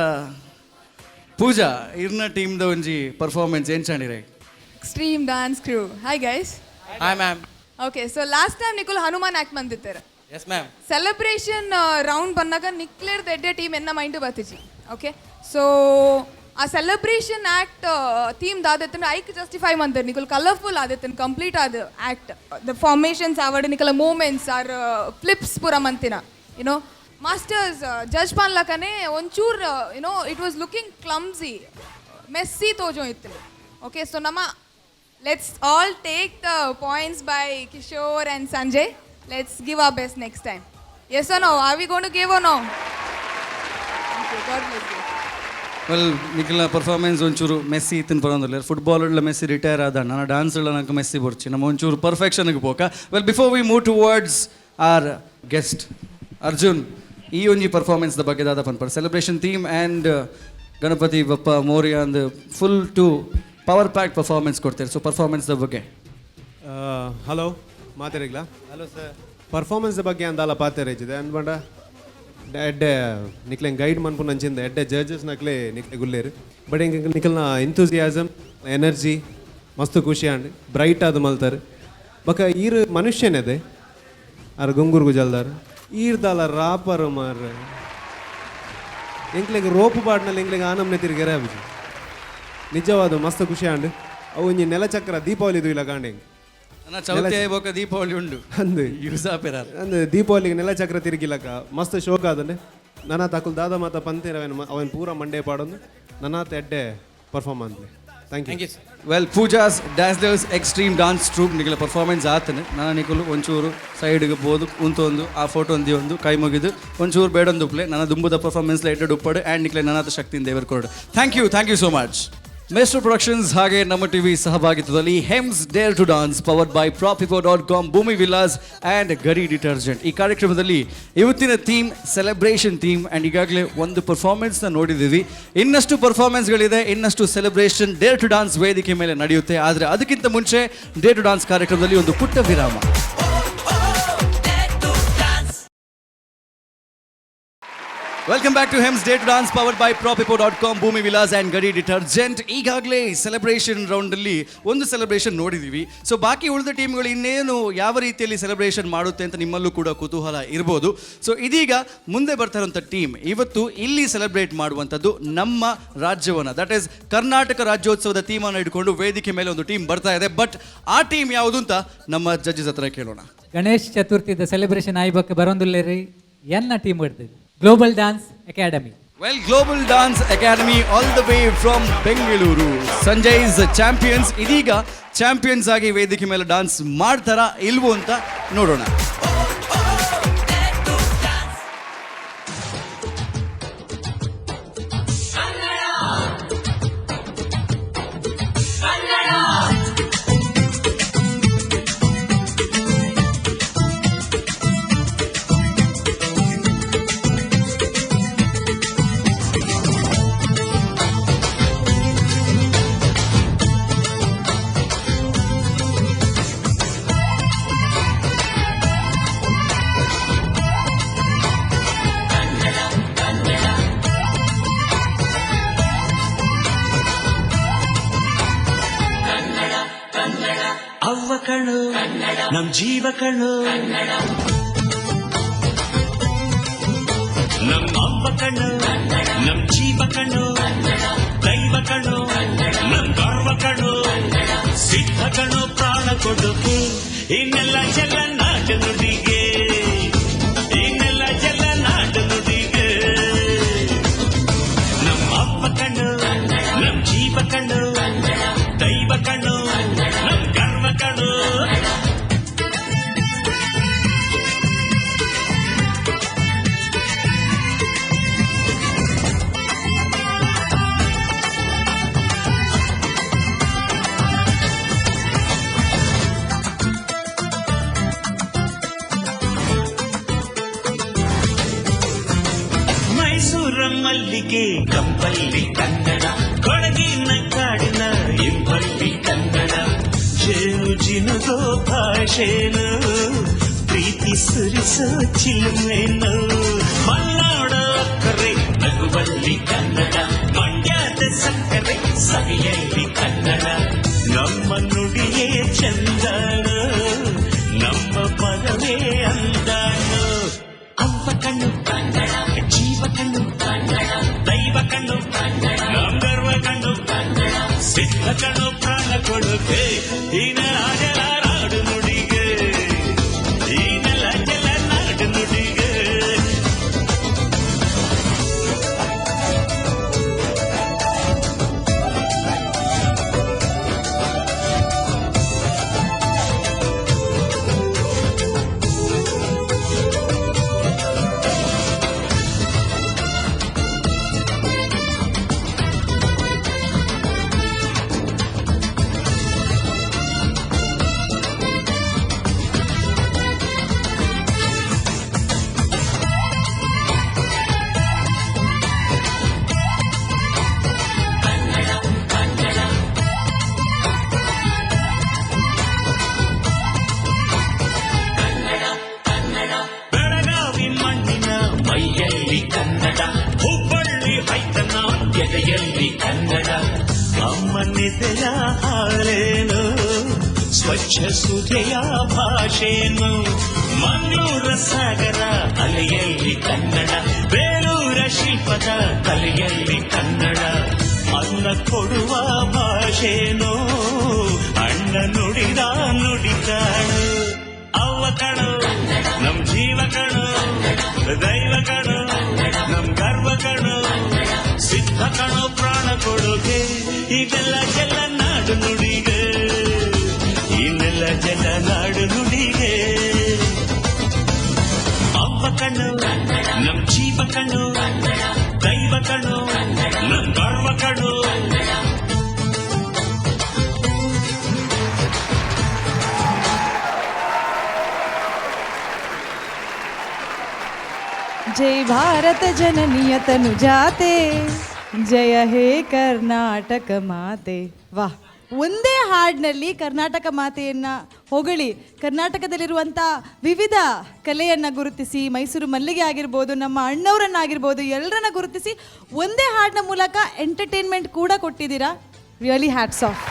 ಪೂಜಾ ಇರ್ನ ಟೀಮ್ದ ಒಂಜಿ performance ಎಂಚಾಂಡಿರೆ? Extreme Dance Crew. Hi guys. Hi ma'am. Okay, so last time ನಿಕುಲ್ ಹನುಮಾನ್ act ಬಂದಿತ್ತಾರೆ. Yes ma'am. Celebration round ಬಂದಾಗ ನಿಕ್ಲೇರ್ದ ಎಡ್ಡೆ team ಎನ್ನ ಮೈಂಡ್ ಬತ್ತಿಜಿ. ಓಕೆ, ಸೊ ಆ ಸೆಲೆಬ್ರೇಷನ್ ಆ್ಯಕ್ಟ್ ಥೀಮ್ ದಾದತ್ತನ ಐಕ್ ಜಸ್ಟಿಫೈ ಮಂತಾರೆ. ನಿಕುಲ್ ಕಲರ್ಫುಲ್ ಆದತ್ತನ್ ಕಂಪ್ಲೀಟ್ ಆದ ಆ್ಯಕ್ಟ್, the formations ಆವಡ್, ನಿಕಲ ಮೂಮೆಂಟ್ಸ್ ಆರ್ ಫ್ಲಿಪ್ಸ್ ಪೂರ ಮಂತಿನ. ಯುನೋ ಮಾಸ್ಟರ್ಸ್ ಜಡ್ಜ್ ಪನ್ಲಕನೆ ಒಂಚೂರು it was looking clumsy, messy ತೋಜೋ ಇತ್ತು. ಓಕೆ, ಸೊ ನಮ್ಮ let's all take the points by Kishore and Sanjay. Let's give our best next time. Yes or no? Are we going to give or no? Thank you. God bless you. Well, ನಿಖಿಲ್ನ performance ಒಂಚೂರು Messi ಇತ್ತಿನ ಪರೊಂದಿಲ್ಲ. Football Messi retire ಆದ, ನನ್ನ dance ನಂಗೆ Messi ಬರ್ಚಿ ನಮ್ಮ ಒಂಚೂರು ಪರ್ಫೆಕ್ಷನ್ಗೆ ಪೋಕ. Well, before we move towards our guest Arjun, ಈ ಒಂಜಿ performance ಬಗ್ಗೆ ದಾದ ಪನ್ಪರ್? ಸೆಲೆಬ್ರೇಷನ್ ಥೀಮ್ ಆ್ಯಂಡ್ ಗಣಪತಿ ಬಪ್ಪ ಮೋರಿಯಾ ಅಂದ್ full to power pack performance ಕೊಡ್ತಾರೆ. ಸೊ ಪರ್ಫಾರ್ಮೆನ್ಸ್ ಬಗ್ಗೆ? ಹಲೋ, ಮಾತಾಡಿಗ್ಲಾ? Hello sir. Performance ಬಗ್ಗೆ ಅಂದಾಲ ಪಾತೆರ ಇಜ್ಜಿದೆ ಅಂದ್ಬಂಡ ಎಡ್ಡೆ ನಿಕ್ಲೆ ಗೈಡ್ ಮನ್ಪುನ ಅಂಚಿಂದ ಎಡ್ಡೆ ಜಡ್ಜಸ್ ನಕ್ಲೆ ನಿಕ್ಲೆ ಗುಲ್ಲೇರು. ಬಟ್ ಇಂಕ ನಿಕಲ್ನ ಎಂತೂಸಿಯಾಸಮ್, ಎನರ್ಜಿ ಮಸ್ತ್ ಖುಷಿ ಆಂಡ್ ಬ್ರೈಟ್ ಆದ್ ಮಲ್ತಾರೆ. ಬೊಕ ಈರ್ ಮನುಷ್ಯನದೆ ಆರ್ ಗುಂಗುರ್ಗು ಜಲ್ದಾರ್ ಈರ್ದಾಲ ರಾಪರ್ ಮಾರ್ರೆ. ಎಂಕ್ಲೆಗ್ ರೋಪ್ ಪಾಡ್ನಲ್ಲಿ ಎಂಕ್ಲೆಗ್ ಆನಮ್ನೆ ತಿರುಗೆರೆ ಆಪಿಜಿ. ನಿಜವಾದ ಮಸ್ತ್ ಖುಷಿ ಆಂಡ್. ಅವು ಒಂಜಿ ನೆಲಚಕ್ರ ದೀಪಾವಳಿ ಇಲ್ಲ ಕಾಂಡೆ. ನನ್ನ ಚೌತಿ ಬೊಕ ದೀಪಾವಳಿ ಉಂಡು. ಅಂದು ಯೂಸ್ ಆಪೆರ. ಅಂದು ದೀಪಾವಳಿಗೆ ನೆಲಚಕ್ರ ತಿರುಗಿಲಕ್ಕ ಮಸ್ತ್ ಶೋಕ್ ಆದಂಡೆ. ನನ್ನ ತಕುಲ್ ದಾದ ಮಾತ ಪಂತೇರ ಅವನ್ ಅವನ್ ಪೂರ ಮಂಡೆ ಪಾಡೊಂದು ನನ್ನಾತ ಎಡ್ಡೆ ಪರ್ಫಾರ್ಮ್ ಅಂತಲೆ. Thank you. Well, Pooja's Dazzlers Extreme Dance Troupe, ನಿಗಲ performance ಆತನೆ. ನಾನು ನಿಕುಲು ಒಂಚೂರು ಸೈಡ್ಗೆ ಬೋದು ಉಂತೊಂದು ಆ ಫೋಟೋ ಒಂದು ಒಂದು ಕೈ ಮುಗಿದು ಒಂಚೂರು ಬೇಡೊಂದು ಪ್ಲೇ. ನನ್ನ ದುಂಬುದ ಪರ್ಫಾರ್ಮೆನ್ಸ್ ಲೈಟೆಡ್ ಉಪ್ಪಡು ಆ್ಯಂಡ್ ನಿಕ್ಲೆ ನನ್ನಾತ ಶಕ್ತಿಯಿಂದ ದೇವರು ಕೊಡು. Thank you, thank you so much. Maestro Productions ಹಾಗೆ ನಮ್ಮ ಟಿವಿ ಸಹಭಾಗಿತ್ವದಲ್ಲಿ ಹೆಮ್ಸ್ Dare to Dance, powered by Propipo.com, Bhoomi Villas and Gadi detergent. ಈ ಕಾರ್ಯಕ್ರಮದಲ್ಲಿ ಇವತ್ತಿನ ಥೀಮ್ ಸೆಲೆಬ್ರೇಷನ್ ಥೀಮ್ ಆ್ಯಂಡ್ ಈಗಾಗಲೇ ಒಂದು ಪರ್ಫಾರ್ಮೆನ್ಸ್ನ ನೋಡಿದ್ದೀವಿ. ಇನ್ನಷ್ಟು ಪರ್ಫಾರ್ಮೆನ್ಸ್ಗಳಿದೆ, ಇನ್ನಷ್ಟು ಸೆಲೆಬ್ರೇಷನ್ ಡೇರ್ ಟು ಡಾನ್ಸ್ ವೇದಿಕೆ ಮೇಲೆ ನಡೆಯುತ್ತೆ. ಆದರೆ ಅದಕ್ಕಿಂತ ಮುಂಚೆ ಡೇರ್ ಟು ಡಾನ್ಸ್ ಕಾರ್ಯಕ್ರಮದಲ್ಲಿ ಒಂದು ಪುಟ್ಟ ವಿರಾಮ. Welcome back to Hems Dare to Dance, powered by Propipo.com, Bhoomi Villas and Gadi detergent. ಈಗಾಗಲೇ ಸೆಲೆಬ್ರೇಷನ್ ರೌಂಡಲ್ಲಿ ಒಂದು ಸೆಲೆಬ್ರೇಷನ್ ನೋಡಿದ್ದೀವಿ. ಸೊ ಬಾಕಿ ಉಳಿದ ಟೀಮ್ಗಳು ಇನ್ನೇನು ಯಾವ ರೀತಿಯಲ್ಲಿ ಸೆಲೆಬ್ರೇಷನ್ ಮಾಡುತ್ತೆ ಅಂತ ನಿಮ್ಮಲ್ಲೂ ಕೂಡ ಕುತೂಹಲ ಇರ್ಬೋದು. ಸೊ ಇದೀಗ ಮುಂದೆ ಬರ್ತಾ ಇರುವಂಥ ಟೀಮ್ ಇವತ್ತು ಇಲ್ಲಿ ಸೆಲೆಬ್ರೇಟ್ ಮಾಡುವಂಥದ್ದು ನಮ್ಮ ರಾಜ್ಯವನ್ನು, that is Karnataka ರಾಜ್ಯೋತ್ಸವದ ಥೀಮನ್ನು ಇಟ್ಕೊಂಡು ವೇದಿಕೆ ಮೇಲೆ ಒಂದು ಟೀಮ್ ಬರ್ತಾ ಇದೆ. ಬಟ್ ಆ ಟೀಮ್ ಯಾವುದು ಅಂತ ನಮ್ಮ ಜಡ್ಜಸ್ ಹತ್ರ ಕೇಳೋಣ. ಗಣೇಶ್ ಚತುರ್ಥಿದ ಸೆಲೆಬ್ರೇಷನ್ ಆಯ್ಬಕ್ಕೆ ಬರೋಂದುಲ್ಲೇರಿ ಎನ್ನ team ಹಿಡ್ದಿದೆ, global dance academy. Well, Global Dance Academy, all the way from Bengaluru, Sanjay's champions ಇದೀಗ ಚಾಂಪಿಯನ್ಸ್ ಆಗಿ ವೇದಿಕೆ ಮೇಲೆ ಡಾನ್ಸ್ ಮಾಡ್ತಾರಾ ಇಲ್ವೋ ಅಂತ ನೋಡೋಣ. ಅವ್ವ ಕಣು, ನಮ್ ಜೀವ ಕಣು, ನಮ್ ಅವ್ವ ಕಣು, ನಮ್ ಜೀವ ಕಣು, ದೈವ ಕಣು, ನಮ್ ಗರ್ವ ಕಣು, ಸಿದ್ಧ ಕಣು ಪ್ರಾಣ ಕೊಡುಗೆ. ಇನ್ನೆಲ್ಲ ಜಲ ನಾಟ ನುಡಿಗೆ, ಇನ್ನೆಲ್ಲ ಜಲ ನಾಟ ನುಡಿಗೆ. ಮಲ್ಲಿಗೆ ಕಂಪಲ್ಲಿ ಕನ್ನಡ, ಕೊಡಗಿನ ಕಾಡಿನ ಇಂಬಲ್ಲಿ ಕನ್ನಡ, ಜೇನು ಜಿನುಗೋ ಭಾಷೆನು, ಪ್ರೀತಿ ಸುರಿಸೋ ಚಿಲುಮೆನು, ಮಲ್ನಾಡ ಅಕ್ಕರೆ ನಗುವಲ್ಲಿ ಕನ್ನಡ, ಮಂಡ್ಯದ ಸಕ್ಕರೆ ಸವಿಯಲ್ಲಿ ಕನ್ನಡ, ನಮ್ಮ ನುಡಿಯೇ ಚಂದನ, ನಮ್ಮ ಪದವೇ ಅಂದಾನು. ಅವ್ವ ಕಣ್ಣು ಕನ್ನಡ, ಜೀವ ಕಣ್ಣು ಕನ್ನಡ, ದೈವ ಕಣ್ಣು ಕನ್ನಡ, ಗಂಧರ್ವ ಕಣ್ಣು ಕನ್ನಡ, ಸಿದ್ಧ ಕಣ್ಣು ಪ್ರಾಣ ಕೊಡುಗೆ, ಈ ನೆಲ ನಾಡು ನುಡಿಗೆ, ಈ ನೆಲ ಜಲ ನಾಡು ನುಡಿಗೆ. ಬೆಳಗಾವಿ ಮಣ್ಣಿನ ಮೈಯಲ್ಲಿ ಕನ್ನಡ, ಹುಬ್ಬಳ್ಳಿ ಹೈತನ ಎದೆಯಲ್ಲಿ ಕನ್ನಡ, ಅಮ್ಮನಿದೆಯ ಹಾಲೇನು, ಸ್ವಚ್ಛ ಸುಧೆಯ ಭಾಷೆನು, ಮಂಗಳೂರ ಸಾಗರ ಅಲೆಯಲ್ಲಿ ಕನ್ನಡ, ಬೇಲೂರ ಶಿಲ್ಪದ ಕಲೆಯಲ್ಲಿ ಕನ್ನಡ, ಅನ್ನ ಕೊಡುವ ಭಾಷೆನು, ಅಣ್ಣ ನುಡಿದ ನುಡಿ ಕಾಣು, ಅವ್ವ ಕಣು ನಮ್ ಜೀವ ಕಣು, ದೈವ ಕಣು ನಮ್ ಗರ್ವ ಕಣು, ಸಿದ್ಧ ಕಣು ಪ್ರಾಣ ಕೊಡುಗೆ, ಇದೆಲ್ಲ ಜಲ ನಾಡು ನುಡಿಗೆ, ಈ ನೆಲ ಜಲ ನಾಡು ನುಡಿಗೆ. ಅವ್ವ ಕಣ್ಣು ನಮ್ ಜೀವ ಕಣ್ಣು, ದೈವ ಕಣು ನಮ್ ಗರ್ವ ಕಣು. ಜೈ ಭಾರತ ಜನನಿಯ ತನುಜಾತೆ, ಜಯ ಹೇ ಕರ್ನಾಟಕ ಮಾತೆ. ವಾಹ್, ಒಂದೇ ಹಾಡಿನಲ್ಲಿ ಕರ್ನಾಟಕ ಮಾತೆಯನ್ನು ಹೊಗಳಿ, ಕರ್ನಾಟಕದಲ್ಲಿರುವಂಥ ವಿವಿಧ ಕಲೆಯನ್ನು ಗುರುತಿಸಿ, ಮೈಸೂರು ಮಲ್ಲಿಗೆ ಆಗಿರ್ಬೋದು, ನಮ್ಮ ಅಣ್ಣವರನ್ನಾಗಿರ್ಬೋದು, ಎಲ್ಲರನ್ನ ಗುರುತಿಸಿ ಒಂದೇ ಹಾಡಿನ ಮೂಲಕ ಎಂಟರ್ಟೈನ್ಮೆಂಟ್ ಕೂಡ ಕೊಟ್ಟಿದ್ದೀರಾ. Really hats off,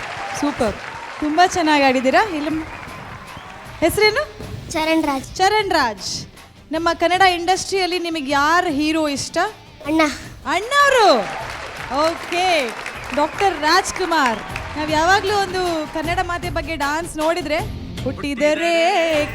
super, ತುಂಬ ಚೆನ್ನಾಗಿ ಆಡಿದ್ದೀರಾ. ಇಲ್ಲ, ಹೆಸರೇನು? ಚರಣ್ ರಾಜ್. ಚರಣ್ ರಾಜ್, ನಮ್ಮ ಕನ್ನಡ ಇಂಡಸ್ಟ್ರಿಯಲ್ಲಿ ನಿಮಗೆ ಯಾರು ಹೀರೋ ಇಷ್ಟ? ಅಣ್ಣ. ಅಣ್ಣವರು, ಓಕೆ. ಡಾಕ್ಟರ್ ರಾಜ್ಕುಮಾರ್. ನಾವು ಯಾವಾಗಲೂ ಒಂದು ಕನ್ನಡ ಮಾತೆ ಬಗ್ಗೆ ಡಾನ್ಸ್ ನೋಡಿದರೆ, ಹುಟ್ಟಿದರೆ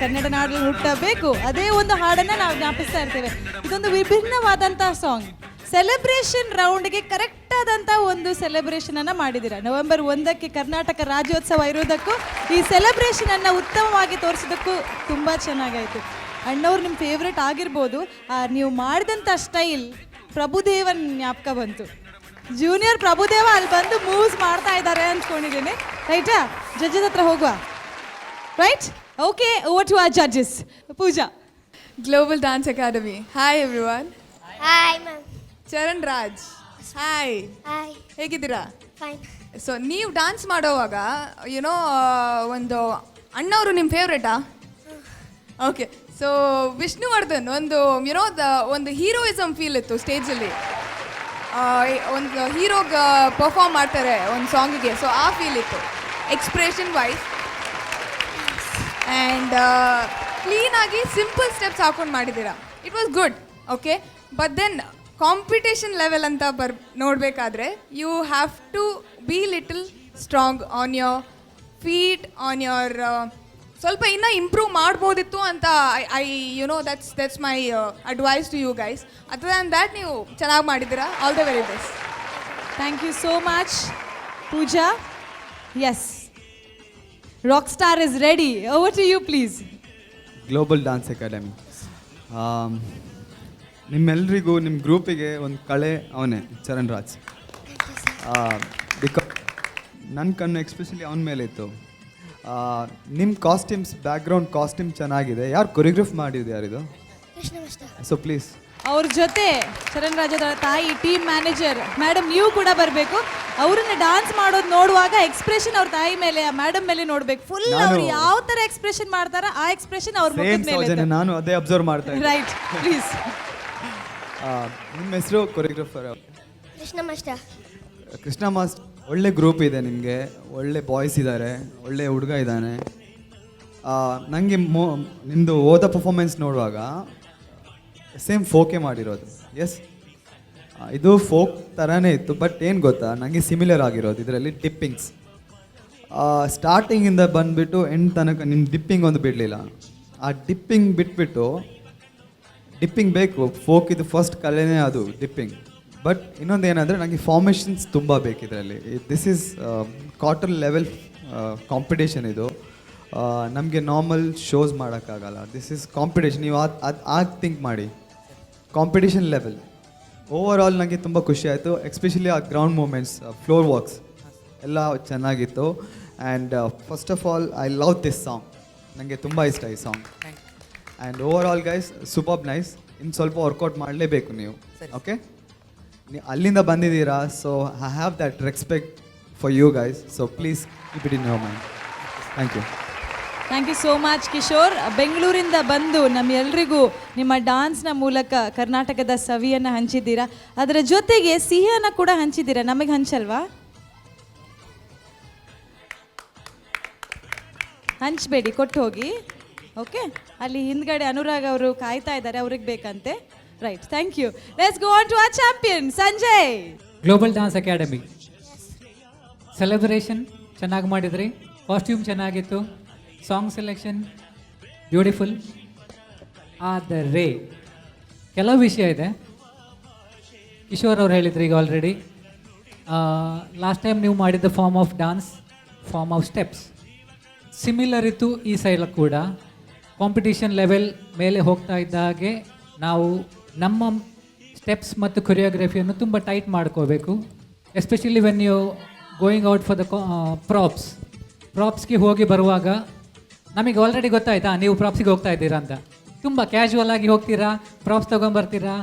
ಕನ್ನಡ ನಾಡಲ್ಲಿ ಹುಟ್ಟಬೇಕು, ಅದೇ ಒಂದು ಹಾಡನ್ನು ನಾವು ಜ್ಞಾಪಿಸ್ತಾ ಇರ್ತೇವೆ. ಇದೊಂದು ವಿಭಿನ್ನವಾದಂಥ ಸಾಂಗ್. ಸೆಲೆಬ್ರೇಷನ್ ರೌಂಡ್ಗೆ ಕರೆಕ್ಟ್ ಆದಂಥ ಒಂದು ಸೆಲೆಬ್ರೇಷನನ್ನು ಮಾಡಿದ್ದೀರಾ. ನವೆಂಬರ್ 1ಕ್ಕೆ ಕರ್ನಾಟಕ ರಾಜ್ಯೋತ್ಸವ ಇರೋದಕ್ಕೂ ಈ ಸೆಲೆಬ್ರೇಷನನ್ನು ಉತ್ತಮವಾಗಿ ತೋರಿಸೋದಕ್ಕೂ ತುಂಬ ಚೆನ್ನಾಗಾಯಿತು. ಅಣ್ಣವ್ರು ನಿಮ್ಮ ಫೇವ್ರೇಟ್ ಆಗಿರ್ಬೋದು. ನೀವು ಮಾಡಿದಂಥ ಸ್ಟೈಲ್ ಪ್ರಭುದೇವನ್ ಜ್ಞಾಪಕ ಬಂತು. ಜೂನಿಯರ್ ಪ್ರಭುದೇವ ಅಲ್ಲಿ ಬಂದು ಮೂವ್ಸ್ ಮಾಡ್ತಾ ಇದ್ದಾರೆ ಅಂದ್ಕೊಂಡಿದ್ದೀನಿ. ರೈಟಾ? ಜಡ್ಜಸ್ ಹತ್ರ ಹೋಗುವ, right? Okay, over to our judges. Pooja. Global Dance Academy. Hi everyone. Hi ma'am. Charan Raj, hi. Hi. ಹೇಗಿದ್ದೀರಾ? ಫೈನ್. ಸೊ ನೀವು ಡಾನ್ಸ್ ಮಾಡೋವಾಗ ಏನೋ ಒಂದು ಅಣ್ಣವರು ನಿಮ್ಮ ಫೇವ್ರೇಟಾ? ಓಕೆ. ಸೊ ವಿಷ್ಣುವರ್ಧನ್ ಒಂದು ಯುನೋ the ಒಂದು ಹೀರೋಯಿಸಮ್ ಫೀಲ್ ಇತ್ತು ಸ್ಟೇಜಲ್ಲಿ. ಒಂದು ಹೀರೋಗೆ ಪರ್ಫಾರ್ಮ್ ಮಾಡ್ತಾರೆ ಒಂದು ಸಾಂಗಿಗೆ, ಸೊ ಆ ಫೀಲ್ ಇತ್ತು ಎಕ್ಸ್ಪ್ರೆಷನ್ ವೈಸ್. ಆ್ಯಂಡ್ ಕ್ಲೀನಾಗಿ ಸಿಂಪಲ್ ಸ್ಟೆಪ್ಸ್ ಹಾಕೊಂಡು ಮಾಡಿದ್ದೀರಾ. It was good, okay. But then competition level ಅಂತ ನೋಡಬೇಕಾದ್ರೆ you have to be little strong on your feet, on your ಸ್ವಲ್ಪ ಇನ್ನೂ ಇಂಪ್ರೂವ್ ಮಾಡ್ಬೋದಿತ್ತು ಅಂತ I you know that's my advice to you guys. Other than that ನೀವು ಚೆನ್ನಾಗಿ ಮಾಡಿದ್ದೀರಾ. All the very best. Thank you so much Pooja. Yes, rock star is ready. Over to you please. Global Dance Academy, ನಿಮ್ಮೆಲ್ರಿಗೂ ನಿಮ್ಮ ಗ್ರೂಪಿಗೆ ಒಂದು ಕಳೆ ಅವನೇ ಚರಣ್ ರಾಜ್. ಬಿಕಾ ನನ್ನ ಕಣ್ಣು ಎಕ್ಸ್ಪೆಷಲಿ ಅವನ ಮೇಲೆ ಇತ್ತು. ನಿಮ್ಮ costumes, background costume ಚೆನ್ನಾಗಿದೆ. ಯಾರು ಕೊರಿಯೋಗ್ರಾಫ್ ಮಾಡಿದ್ದು? ಯಾರಿದು? ಕೃಷ್ಣ master. So please ಅವ್ರ ಜೊತೆ ಚರಣ್ ರಾಜ್ ಅವರ ತಾಯಿ, ಟೀಮ್ ಮ್ಯಾನೇಜರ್ ಮೇಡಮ್, ನೀವು ಕೂಡ ಬರಬೇಕು. ಅವರನ್ನ ಡಾನ್ಸ್ ಮಾಡೋದು ನೋಡುವಾಗ ಎಕ್ಸ್ಪ್ರೆಷನ್ ಅವ್ರ ತಾಯಿ ಮೇಲೆ, ಮೇಡಮ್ ಮೇಲೆ ನೋಡ್ಬೇಕು. ಫುಲ್ ಅವ್ರು ಯಾವ ತರ ಎಕ್ಸ್ಪ್ರೆಷನ್ ಮಾಡ್ತಾರ ಆ ಎಕ್ಸ್ಪ್ರೆಷನ್ ಅವ್ರ ಸೇಮ್ ಮುಖದ ಮೇಲೆ. ಸೌಜನ್ಯ, ನಾನು ಅದೇ ಅಬ್ಸರ್ವ್ ಮಾಡ್ತಾ ಇದ್ದೆ. Right, please. ನಿಮ್ಮ ಹೆಸರು? Choreographer Krishna master. Krishna master, ಒಳ್ಳೆ ಗ್ರೂಪ್ ಇದೆ ನಿಮಗೆ, ಒಳ್ಳೆ ಬಾಯ್ಸ್ ಇದ್ದಾರೆ, ಒಳ್ಳೆ ಹುಡುಗ ಇದ್ದಾನೆ. ನನಗೆ ನಿಮ್ಮದು ಹೋದ ಪರ್ಫಾರ್ಮೆನ್ಸ್ ನೋಡುವಾಗ ಸೇಮ್ ಫೋಕೆ ಮಾಡಿರೋದು. ಎಸ್, ಇದು ಫೋಕ್ ಥರನೇ ಇತ್ತು. ಬಟ್ ಏನು ಗೊತ್ತಾ, ನನಗೆ ಸಿಮಿಲರ್ ಆಗಿರೋದು ಇದರಲ್ಲಿ ಡಿಪ್ಪಿಂಗ್ಸ್. ಸ್ಟಾರ್ಟಿಂಗಿಂದ ಬಂದುಬಿಟ್ಟು ಎಂಡ್ ತನಕ ನಿಮ್ಮ ಡಿಪ್ಪಿಂಗ್ ಒಂದು ಬಿಡಲಿಲ್ಲ. ಆ ಡಿಪ್ಪಿಂಗ್ ಬಿಟ್ಬಿಟ್ಟು, ಡಿಪ್ಪಿಂಗ್ ಬೇಕು, ಫೋಕ್ ಇದು ಫಸ್ಟ್ ಕಲೆನೇ ಅದು ಡಿಪ್ಪಿಂಗ್. ಬಟ್ ಇನ್ನೊಂದು ಏನಂದರೆ ನನಗೆ ಫಾರ್ಮೇಷನ್ಸ್ ತುಂಬ ಬೇಕು ಇದರಲ್ಲಿ. This is quarter level competition ಇದು. ನಮಗೆ ನಾರ್ಮಲ್ ಶೋಸ್ ಮಾಡೋಕ್ಕಾಗಲ್ಲ. This is competition. ನೀವು ಅದು ಆಗ ಥಿಂಕ್ ಮಾಡಿ, ಕಾಂಪಿಟೇಷನ್ ಲೆವೆಲ್. ಓವರ್ ಆಲ್ ನನಗೆ ತುಂಬ ಖುಷಿ ಆಯಿತು. ಎಕ್ಸ್ಪೆಷಲಿ ಆ ಗ್ರೌಂಡ್ ಮೂಮೆಂಟ್ಸ್, ಫ್ಲೋರ್ ವಾಕ್ಸ್ ಎಲ್ಲ ಚೆನ್ನಾಗಿತ್ತು. And first of all, I love this song. ನನಗೆ ತುಂಬ ಇಷ್ಟ ಈ song. And overall, guys, super nice. ಇನ್ನು ಸ್ವಲ್ಪ ವರ್ಕೌಟ್ ಮಾಡಲೇಬೇಕು ನೀವು. ಓಕೆ, ನೀವು ಅಲ್ಲಿಂದ ಬಂದಿದ್ದೀರಾ, so I have that respect for you guys, so please keep it in your mind. Thank you. Thank you so much, Kishore. ಬೆಂಗಳೂರಿಂದ ಬಂದು ನಮ್ಮೆಲ್ರಿಗೂ ನಿಮ್ಮ ಡಾನ್ಸ್ನ ಮೂಲಕ ಕರ್ನಾಟಕದ ಸವಿಯನ್ನು ಹಂಚಿದ್ದೀರಾ. ಅದರ ಜೊತೆಗೆ ಸಿಹಿಯನ್ನು ಕೂಡ ಹಂಚಿದ್ದೀರಾ. ನಮಗೆ ಹಂಚಲ್ವಾ? ಹಂಚಬೇಡಿ, ಕೊಟ್ಟು ಹೋಗಿ. ಓಕೆ, ಅಲ್ಲಿ ಹಿಂದ್ಗಡೆ ಅನುರಾಗ್ ಅವರು ಕಾಯ್ತಾ ಇದ್ದಾರೆ, ಅವ್ರಿಗೆ ಬೇಕಂತೆ. Right, thank you. Let's go on to our champion Sanjay. Global dance academy celebration ಚೆನ್ನಾಗಿ ಮಾಡಿದ್ರಿ, ಕಾಸ್ಟ್ಯೂಮ್ ಚೆನ್ನಾಗಿತ್ತು, ಸಾಂಗ್ ಸೆಲೆಕ್ಷನ್ ಬ್ಯೂಟಿಫುಲ್. ಆದರೆ ಕೆಲವು ವಿಷಯ ಇದೆ. ಕಿಶೋರ್ ಅವ್ರು ಹೇಳಿದ್ರು ಈಗ ಆಲ್ರೆಡಿ, ಲಾಸ್ಟ್ ಟೈಮ್ ನೀವು ಮಾಡಿದ್ದ form of dance, form of steps similar ಇತ್ತು. ಈ ಸೈಡ್ ಕೂಡ ಕಾಂಪಿಟಿಷನ್ ಲೆವೆಲ್ ಮೇಲೆ ಹೋಗ್ತಾ ಇದ್ದ ಹಾಗೆ ನಾವು ನಮ್ಮ ಸ್ಟೆಪ್ಸ್ ಮತ್ತು ಕೊರಿಯೋಗ್ರಫಿಯನ್ನು ತುಂಬ ಟೈಟ್ ಮಾಡ್ಕೋಬೇಕು. Especially when you going out for the props. ಪ್ರಾಪ್ಸ್ಗೆ ಹೋಗಿ ಬರುವಾಗ ನಮಗೆ ಆಲ್ರೆಡಿ ಗೊತ್ತಾಯ್ತಾ ನೀವು ಪ್ರಾಪ್ಸಿಗೆ ಹೋಗ್ತಾ ಇದ್ದೀರಾ ಅಂತ. ತುಂಬ ಕ್ಯಾಶುವಲ್ ಆಗಿ ಹೋಗ್ತೀರಾ, ಪ್ರಾಪ್ಸ್ ತೊಗೊಂಬರ್ತೀರಾ,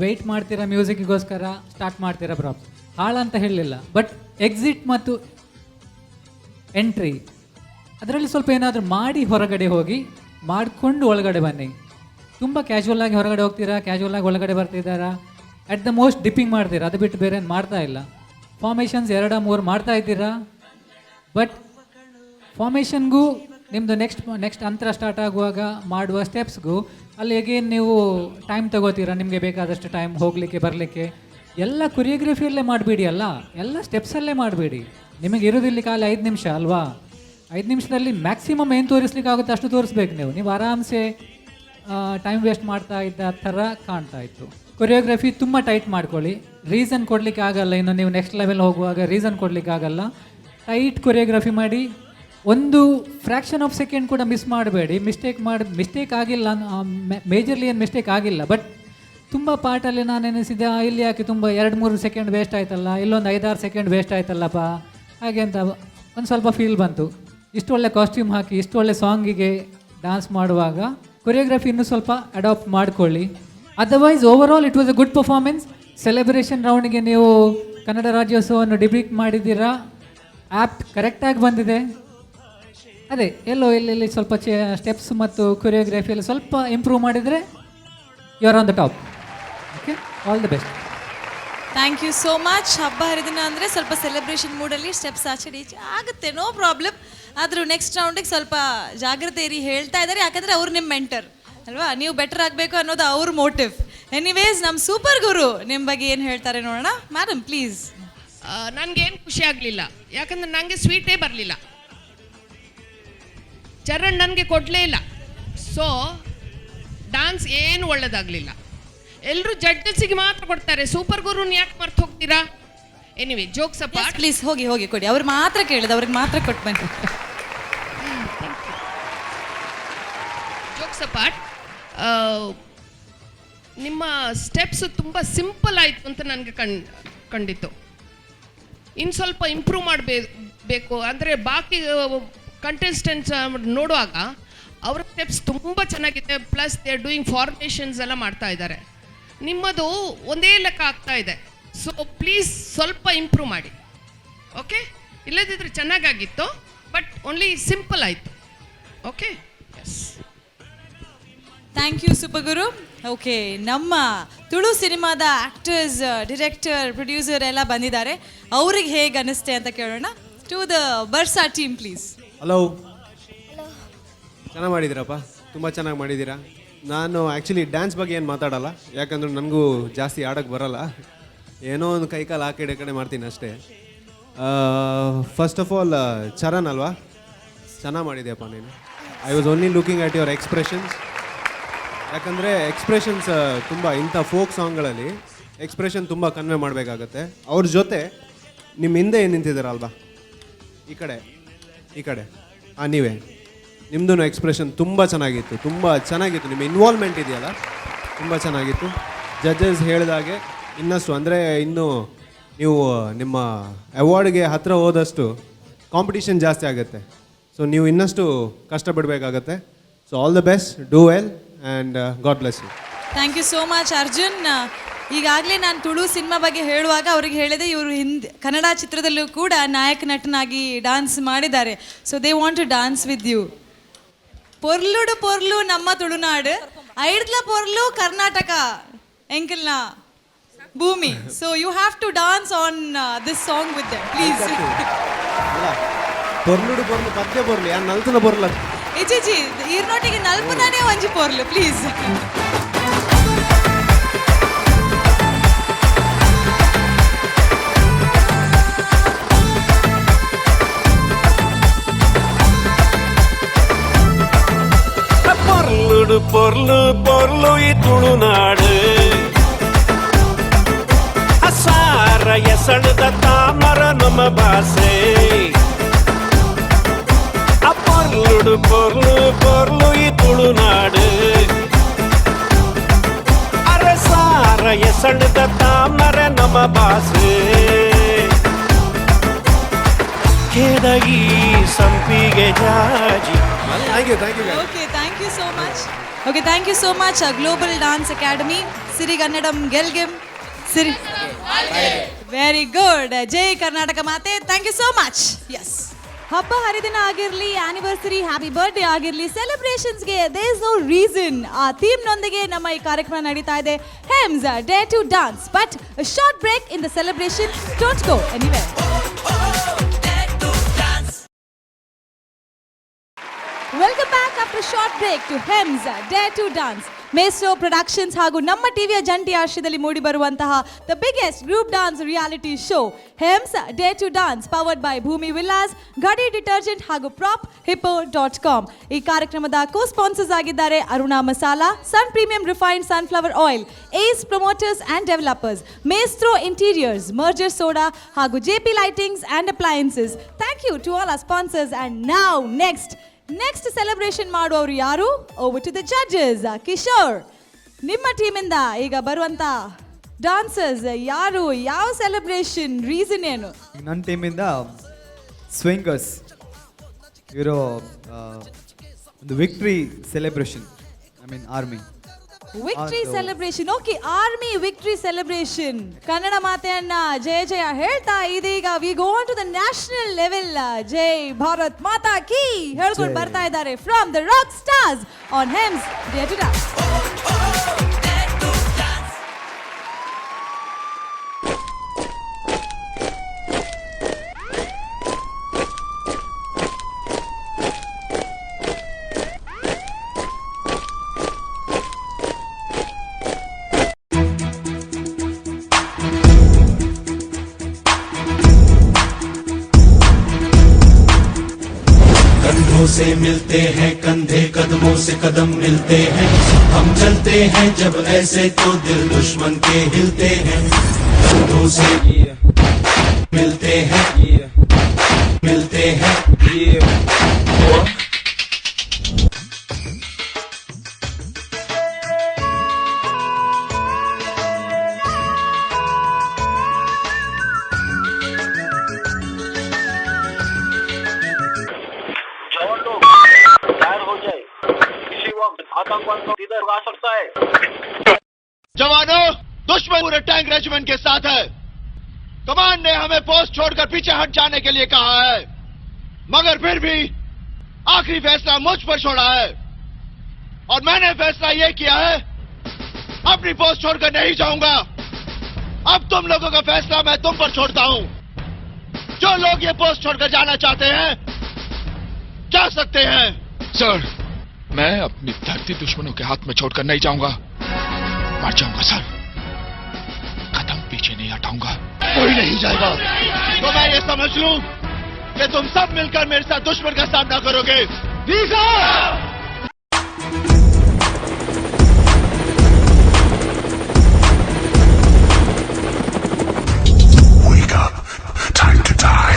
ವೆಯ್ಟ್ ಮಾಡ್ತೀರಾ ಮ್ಯೂಸಿಕ್ಗೋಸ್ಕರ, ಸ್ಟಾರ್ಟ್ ಮಾಡ್ತೀರಾ ಪ್ರಾಪ್ಸ್. ಹಾಳಂತ ಹೇಳಲಿಲ್ಲ, ಬಟ್ ಎಕ್ಸಿಟ್ ಮತ್ತು ಎಂಟ್ರಿ ಅದರಲ್ಲಿ ಸ್ವಲ್ಪ ಏನಾದರೂ ಮಾಡಿ ಹೊರಗಡೆ ಹೋಗಿ ಮಾಡಿಕೊಂಡು ಒಳಗಡೆ ಬನ್ನಿ. ತುಂಬ ಕ್ಯಾಶುವಲ್ ಆಗಿ ಹೊರಗಡೆ ಹೋಗ್ತೀರಾ, ಕ್ಯಾಶುವಲ್ ಆಗಿ ಒಳಗಡೆ ಬರ್ತಿದ್ದಾರಾ, ಅಟ್ the most dipping ಮಾಡ್ತೀರಾ, ಅದು ಬಿಟ್ಟು ಬೇರೆ ಏನು ಮಾಡ್ತಾ ಇಲ್ಲ. ಫಾರ್ಮೇಷನ್ಸ್ 2-3 ಮಾಡ್ತಾ ಇದ್ದೀರಾ, ಬಟ್ ಫಾರ್ಮೇಷನ್ಗೂ ನಿಮ್ಮದು ನೆಕ್ಸ್ಟ್ ನೆಕ್ಸ್ಟ್ ಅಂತರ ಸ್ಟಾರ್ಟ್ ಆಗುವಾಗ ಮಾಡುವ ಸ್ಟೆಪ್ಸ್ಗೂ ಅಲ್ಲಿ ಅಗೇನ್ ನೀವು ಟೈಮ್ ತಗೋತೀರಾ, ನಿಮಗೆ ಬೇಕಾದಷ್ಟು ಟೈಮ್ ಹೋಗಲಿಕ್ಕೆ ಬರಲಿಕ್ಕೆ. ಎಲ್ಲ ಕೊರಿಯೋಗ್ರಫಿಯಲ್ಲೇ ಮಾಡಬೇಡಿ ಅಲ್ಲ, ಎಲ್ಲ ಸ್ಟೆಪ್ಸಲ್ಲೇ ಮಾಡಬೇಡಿ. ನಿಮಗೆ ಇರೋದಿಲ್ಲಿ ಖಾಲಿ 5 ನಿಮಿಷ ಅಲ್ವಾ? 5 ನಿಮಿಷದಲ್ಲಿ ಮ್ಯಾಕ್ಸಿಮಮ್ ಏನು ತೋರಿಸ್ಲಿಕ್ಕೆ ಆಗುತ್ತೆ ಅಷ್ಟು ತೋರಿಸ್ಬೇಕು ನೀವು. ನೀವು ಆರಾಮ್ಸೆ ಟೈಮ್ ವೇಸ್ಟ್ ಮಾಡ್ತಾ ಇದ್ದ ಥರ ಕಾಣ್ತಾ ಇತ್ತು. ಕೊರಿಯೋಗ್ರಫಿ ತುಂಬ ಟೈಟ್ ಮಾಡ್ಕೊಳ್ಳಿ. ರೀಸನ್ ಕೊಡಲಿಕ್ಕೆ ಆಗಲ್ಲ, ಇನ್ನು ನೀವು ನೆಕ್ಸ್ಟ್ ಲೆವೆಲ್ ಹೋಗುವಾಗ ರೀಸನ್ ಕೊಡಲಿಕ್ಕೆ ಆಗಲ್ಲ. ಟೈಟ್ ಕೊರಿಯೋಗ್ರಫಿ ಮಾಡಿ, ಒಂದು ಫ್ರ್ಯಾಕ್ಷನ್ ಆಫ್ ಸೆಕೆಂಡ್ ಕೂಡ ಮಿಸ್ ಮಾಡಬೇಡಿ. ಮಿಸ್ಟೇಕ್ ಆಗಿಲ್ಲ, ಮೇಜರ್ಲಿ ಏನು ಮಿಸ್ಟೇಕ್ ಆಗಿಲ್ಲ, ಬಟ್ ತುಂಬ ಪಾರ್ಟಲ್ಲಿ ನಾನು ಎನಿಸಿದೆ ಇಲ್ಲಿ ಯಾಕೆ ತುಂಬ 2-3 ಸೆಕೆಂಡ್ ವೇಸ್ಟ್ ಆಯ್ತಲ್ಲ, ಇಲ್ಲೊಂದು 5-6 ಸೆಕೆಂಡ್ ವೇಸ್ಟ್ ಆಯ್ತಲ್ಲಪ್ಪ ಹಾಗೆ ಅಂತ ಒಂದು ಸ್ವಲ್ಪ ಫೀಲ್ ಬಂತು. ಇಷ್ಟು ಒಳ್ಳೆ ಕಾಸ್ಟ್ಯೂಮ್ ಹಾಕಿ ಇಷ್ಟು ಒಳ್ಳೆ ಸಾಂಗಿಗೆ ಡ್ಯಾನ್ಸ್ ಮಾಡುವಾಗ ಕೊರಿಯೋಗ್ರಫಿ ಇನ್ನೂ ಸ್ವಲ್ಪ ಅಡಾಪ್ಟ್ ಮಾಡಿಕೊಳ್ಳಿ. Otherwise overall it was a good performance. Celebration ರೌಂಡ್ಗೆ ನೀವು ಕನ್ನಡ ರಾಜ್ಯೋತ್ಸವವನ್ನು ಡಿಬಿಟ್ ಮಾಡಿದ್ದೀರಾ, ಆ್ಯಪ್ಟ್ ಕರೆಕ್ಟಾಗಿ ಬಂದಿದೆ. ಅದೇ ಎಲ್ಲೋ ಎಲ್ಲೆಲ್ಲಿ ಸ್ವಲ್ಪ ಸ್ಟೆಪ್ಸ್ ಮತ್ತು ಕೊರಿಯೋಗ್ರಫಿಯಲ್ಲಿ ಸ್ವಲ್ಪ ಇಂಪ್ರೂವ್ ಮಾಡಿದರೆ you are on the top. Okay, all the best. Thank you so much. ಹಬ್ಬ ಹರಿದಿನ ಅಂದರೆ ಸ್ವಲ್ಪ ಸೆಲೆಬ್ರೇಷನ್ ಮೂಡಲ್ಲಿ ಸ್ಟೆಪ್ಸ್ ಆಚೆ ಈಚೆ ಆಗುತ್ತೆ, ನೋ ಪ್ರಾಬ್ಲಮ್. ಆದರೂ ನೆಕ್ಸ್ಟ್ ರೌಂಡಿಗೆ ಸ್ವಲ್ಪ ಜಾಗ್ರತೆ ಇರಿ ಹೇಳ್ತಾ ಇದ್ದಾರೆ, ಯಾಕಂದರೆ ಅವ್ರು ನಿಮ್ಮ ಮೆಂಟರ್ ಅಲ್ವಾ, ನೀವು ಬೆಟರ್ ಆಗಬೇಕು ಅನ್ನೋದು ಅವ್ರ ಮೋಟಿವ್. ಎನಿವೇಸ್, ನಮ್ಮ ಸೂಪರ್ ಗುರು ನಿಮ್ಮ ಬಗ್ಗೆ ಏನು ಹೇಳ್ತಾರೆ ನೋಡೋಣ. Madam please. ನನಗೇನು ಖುಷಿ ಆಗಲಿಲ್ಲ, ಯಾಕಂದ್ರೆ ನನಗೆ ಸ್ವೀಟೇ ಬರಲಿಲ್ಲ. ಚರಣ್ ನನಗೆ ಕೊಡಲೇ ಇಲ್ಲ. ಸೊ ಡಾನ್ಸ್ ಏನು ಒಳ್ಳೇದಾಗಲಿಲ್ಲ. ಎಲ್ಲರೂ ಜಡ್ಜಸ್ಸಿಗೆ ಮಾತ್ರ ಕೊಡ್ತಾರೆ, ಸೂಪರ್ ಗುರುನ ಯಾಕೆ ಮರ್ತು ಹೋಗ್ತೀರಾ? ಎನಿವೆ, ಜೋಕ್ಸ್ ಅಪಾರ್ಟ್, ಪ್ಲೀಸ್ ಹೋಗಿ ಹೋಗಿ ಕೊಡಿ, ಅವ್ರು ಮಾತ್ರ ಕೇಳಿದ, ಅವ್ರಿಗೆ ಮಾತ್ರ ಕೊಟ್ಟು ಬನ್ನಿ. ಜೋಕ್ಸ್ ಅಪಾರ್ಟ್, ನಿಮ್ಮ ಸ್ಟೆಪ್ಸ್ ತುಂಬ ಸಿಂಪಲ್ ಆಯಿತು ಅಂತ ನನಗೆ ಕಂಡಿತ್ತು. ಇನ್ನು ಸ್ವಲ್ಪ ಇಂಪ್ರೂವ್ ಮಾಡಬೇಕು. ಅಂದರೆ ಬಾಕಿ ಕಂಟೆಸ್ಟೆಂಟ್ಸ್ ನೋಡುವಾಗ ಅವರ ಸ್ಟೆಪ್ಸ್ ತುಂಬ ಚೆನ್ನಾಗಿದೆ, plus they are doing formations ಎಲ್ಲ ಮಾಡ್ತಾ ಇದ್ದಾರೆ. ನಿಮ್ಮದು ಒಂದೇ ಲೆಕ್ಕ ಆಗ್ತಾ ಇದೆ. ಸೊ ಪ್ಲೀಸ್ ಸ್ವಲ್ಪ ಇಂಪ್ರೂವ್ ಮಾಡಿ, ಓಕೆ? ಇಲ್ಲದಿದ್ದರೆ ಚೆನ್ನಾಗಾಗಿತ್ತು, ಬಟ್ ಓನ್ಲಿ ಸಿಂಪಲ್ ಆಯಿತು. Okay, yes. Thank you super guru. Okay, ನಮ್ಮ ತುಳು ಸಿನಿಮಾದ ಆಕ್ಟರ್ಸ್, ಡಿರೆಕ್ಟರ್, ಪ್ರೊಡ್ಯೂಸರ್ ಎಲ್ಲ ಬಂದಿದ್ದಾರೆ. ಅವ್ರಿಗೆ ಹೇಗೆ ಅನಿಸ್ತೆ ಅಂತ ಕೇಳೋಣ. To the Barsa team, please. Hello, ಚೆನ್ನಾಗಿ ಮಾಡಿದ್ದೀರಪ್ಪ, ತುಂಬ ಚೆನ್ನಾಗಿ ಮಾಡಿದ್ದೀರಾ. ನಾನು ಆ್ಯಕ್ಚುಲಿ ಡ್ಯಾನ್ಸ್ ಬಗ್ಗೆ ಏನು ಮಾತಾಡಲ್ಲ, ಯಾಕಂದ್ರೆ ನನಗೂ ಜಾಸ್ತಿ ಆಡೋಕ್ಕೆ ಬರಲ್ಲ. ಏನೋ ಒಂದು ಕೈ ಕಾಲು ಆ ಕಡೆ ಈ ಕಡೆ ಮಾಡ್ತೀನಿ ಅಷ್ಟೇ. ಫಸ್ಟ್ ಆಫ್ ಆಲ್ ಚರಣ್ ಅಲ್ವಾ, ಚೆನ್ನಾಗಿ ಮಾಡಿದ್ಯಪ್ಪ ನೀನು. I was only looking at your expressions, ಯಾಕಂದರೆ ಎಕ್ಸ್ಪ್ರೆಷನ್ಸ್ ತುಂಬ ಇಂಥ ಫೋಕ್ ಸಾಂಗ್ಗಳಲ್ಲಿ ಎಕ್ಸ್ಪ್ರೆಷನ್ ತುಂಬ ಕನ್ವೆ ಮಾಡಬೇಕಾಗತ್ತೆ. ಅವ್ರ ಜೊತೆ ನಿಮ್ಮ ಹಿಂದೆ ಏನು ನಿಂತಿದ್ದೀರಲ್ವಾ, ಈ ಕಡೆ ಈ ಕಡೆ, ಹಾಂ ನೀವೇ, ನಿಮ್ಮದು ಎಕ್ಸ್ಪ್ರೆಷನ್ ತುಂಬ ಚೆನ್ನಾಗಿತ್ತು, ತುಂಬ ಚೆನ್ನಾಗಿತ್ತು. ನಿಮ್ಮ ಇನ್ವಾಲ್ವ್ಮೆಂಟ್ ಇದೆಯಲ್ಲ, ತುಂಬ ಚೆನ್ನಾಗಿತ್ತು. ಜಡ್ಜಸ್ ಹೇಳಿದಾಗೆ ಇನ್ನಷ್ಟು ಅಂದರೆ ಇನ್ನೂ ನೀವು ನಿಮ್ಮ ಅವಾರ್ಡ್ಗೆ ಹತ್ತಿರ ಹೋದಷ್ಟು ಕಾಂಪಿಟೇಷನ್ ಜಾಸ್ತಿ ಆಗುತ್ತೆ. ಸೊ ನೀವು ಇನ್ನಷ್ಟು ಕಷ್ಟಪಡಬೇಕಾಗತ್ತೆ. So all the best, do well and God bless you. Thank you so much, Arjun. ಈಗಾಗಲೇ ನಾನು ತುಳು ಸಿನಿಮಾ ಬಗ್ಗೆ ಹೇಳುವಾಗ ಅವ್ರಿಗೆ ಹೇಳಿದೆ, ಇವರು ಹಿಂದೆ ಕನ್ನಡ ಚಿತ್ರದಲ್ಲೂ ಕೂಡ ನಾಯಕ ನಟನಾಗಿ ಡಾನ್ಸ್ ಮಾಡಿದ್ದಾರೆ. So they want to dance with you. ಪೊರ್ಲುಡು ಪೊರ್ಲು ನಮ್ಮ ತುಳುನಾಡು, ಐಡ್ಲ ಪೊರ್ಲು ಕರ್ನಾಟಕ ಎಂಕಲ್ನ ಭೂಮಿ. So you have to dance on this song with them, please. ಅಲ್ಲ, ಪೊರ್ಲುಡು ಪೊರ್ಲು ಪದ್ಯ ಪೊರ್ಲು ಯಾರು ನಲ್ತನ ಪೊರ್ಲ. ಇಜಿಜಿ ಈರ್ನೋಟಿಗೆ ನಲ್ಪುನಾನೇ ಒಂಜಿ ಪೊರ್ಲು, ಪ್ಲೀಸ್. ಪೊರ್ಲುಡು ಪೊರ್ಲು ಪೊರ್ಲು ಈ ತುಳುನಾಡು, ಅಸಾರ ಎಸಣದ ತಾಮರ ನಮ್ಮ ಭಾಷೆ. ಪೊರ್ಲುಡು ಪೊರ್ಲು ಪೊರ್ಲು ಈ ತುಳುನಾಡು, ಅರಸಾರ ಎಸಣದ ತಾಮರ ನಮ್ಮ ಭಾಷೆ. ಕೇದಗಿ ಸಂಪಿಗೆ ಜಾಜಿ. Thank you, thank you. Okay, thank you so much. Okay, thank you so much, Global Dance Academy, Sirigannadam ಗೆಲ್ಗೆಂ Siri. Very good. ಜೈ ಕರ್ನಾಟಕ ಮಾತೆ. Thank you so much. Yes, ಹಬ್ಬ ಹರಿದಿನ ಆಗಿರಲಿ, ಆನಿವರ್ಸರಿ, ಹ್ಯಾಪಿ ಬರ್ತ್ಡೇ ಆಗಿರಲಿ, ಸೆಲೆಬ್ರೇಷನ್ಸ್ಗೆ there is no reason. ಆ ಥೀಮ್ನೊಂದಿಗೆ ನಮ್ಮ ಈ ಕಾರ್ಯಕ್ರಮ ನಡೀತಾ ಇದೆ, ಹೆಮ್ಸ್ dare to dance. But short break in the celebration, don't go anywhere. Welcome back after short break to ಹೆಮ್ಸ್ Dare to Dance. Maestro Productions ಹಾಗೂ ನಮ್ಮ ಟಿವಿಯ ಜಂಟಿ ಆಶ್ರಯದಲ್ಲಿ ಮೂಡಿಬರುವಂತಹ the biggest group dance reality show ಹೆಮ್ಸ್ Dare to Dance, powered by Bhoomi Villas, Ghadi detergent ಹಾಗೂ prop hippo dot com. ಈ ಕಾರ್ಯಕ್ರಮದ co sponsors ಆಗಿದ್ದಾರೆ Aruna masala, Sun Premium Refined Sunflower Oil, Ace Promoters and Developers, Maestro Interiors, Merger Soda ಹಾಗೂ JP Lightings and Appliances. Thank you to all our sponsors. And now next celebration ಮಾಡುವವರು ಯಾರು? Over to the judges. Kishore, ನಿಮ್ಮ ಟೀಮಿಂದ ಈಗ ಬರುವಂತ dancers ಯಾರು? ಯಾವ celebration reason ಏನು? ನನ್ನ ಟೀಮಿಂದ ಸ್ವಿಂಗರ್ಸ್. ಇವರು ಒಂದು victory celebration, I mean army. Victory celebration. Okay, army victory celebration. Kannada ಮಾತೆಯನ್ನ ಜಯ ಜಯ ಹೇಳ್ತಾ ಇದೀಗ we go to the national level. Jai Bharat Mata ಕಿ ಹೇಳ್ಕೊಂಡು ಜೈ. ಬರ್ತಾ ಇದ್ದಾರೆ from the Rock Stars on ಹೆಮ್ಸ್ Dare to Dance. कंधों से मिलते हैं कंधे, कदमों से कदम मिलते हैं। हम चलते हैं जब ऐसे तो दिल दुश्मन के हिलते हैं। कंधों से मिलते हैं, मिलते हैं। जवान लोग तैयार हो जाए, किसी वक्त आतंकवाद इधर आ सकता है। जवानों, दुश्मन पूरे टैंक रेजिमेंट के साथ है। कमांड ने हमें पोस्ट छोड़कर पीछे हट जाने के लिए कहा है, मगर फिर भी आखिरी फैसला मुझ पर छोड़ा है और मैंने फैसला यह किया है, अपनी पोस्ट छोड़कर नहीं जाऊंगा। अब तुम लोगों का फैसला मैं तुम पर छोड़ता हूं। जो लोग ये पोस्ट छोड़कर जाना चाहते हैं जा सकते हैं। सर, मैं अपनी धरती दुश्मनों के हाथ में छोड़कर नहीं जाऊंगा। मर जाऊंगा सर, कदम पीछे नहीं हटाऊंगा। कोई नहीं जाएगा तो मैं ये समझ लूं कि तुम सब मिलकर मेरे साथ दुश्मन का सामना करोगे। जी sir. Wake up. Time to die.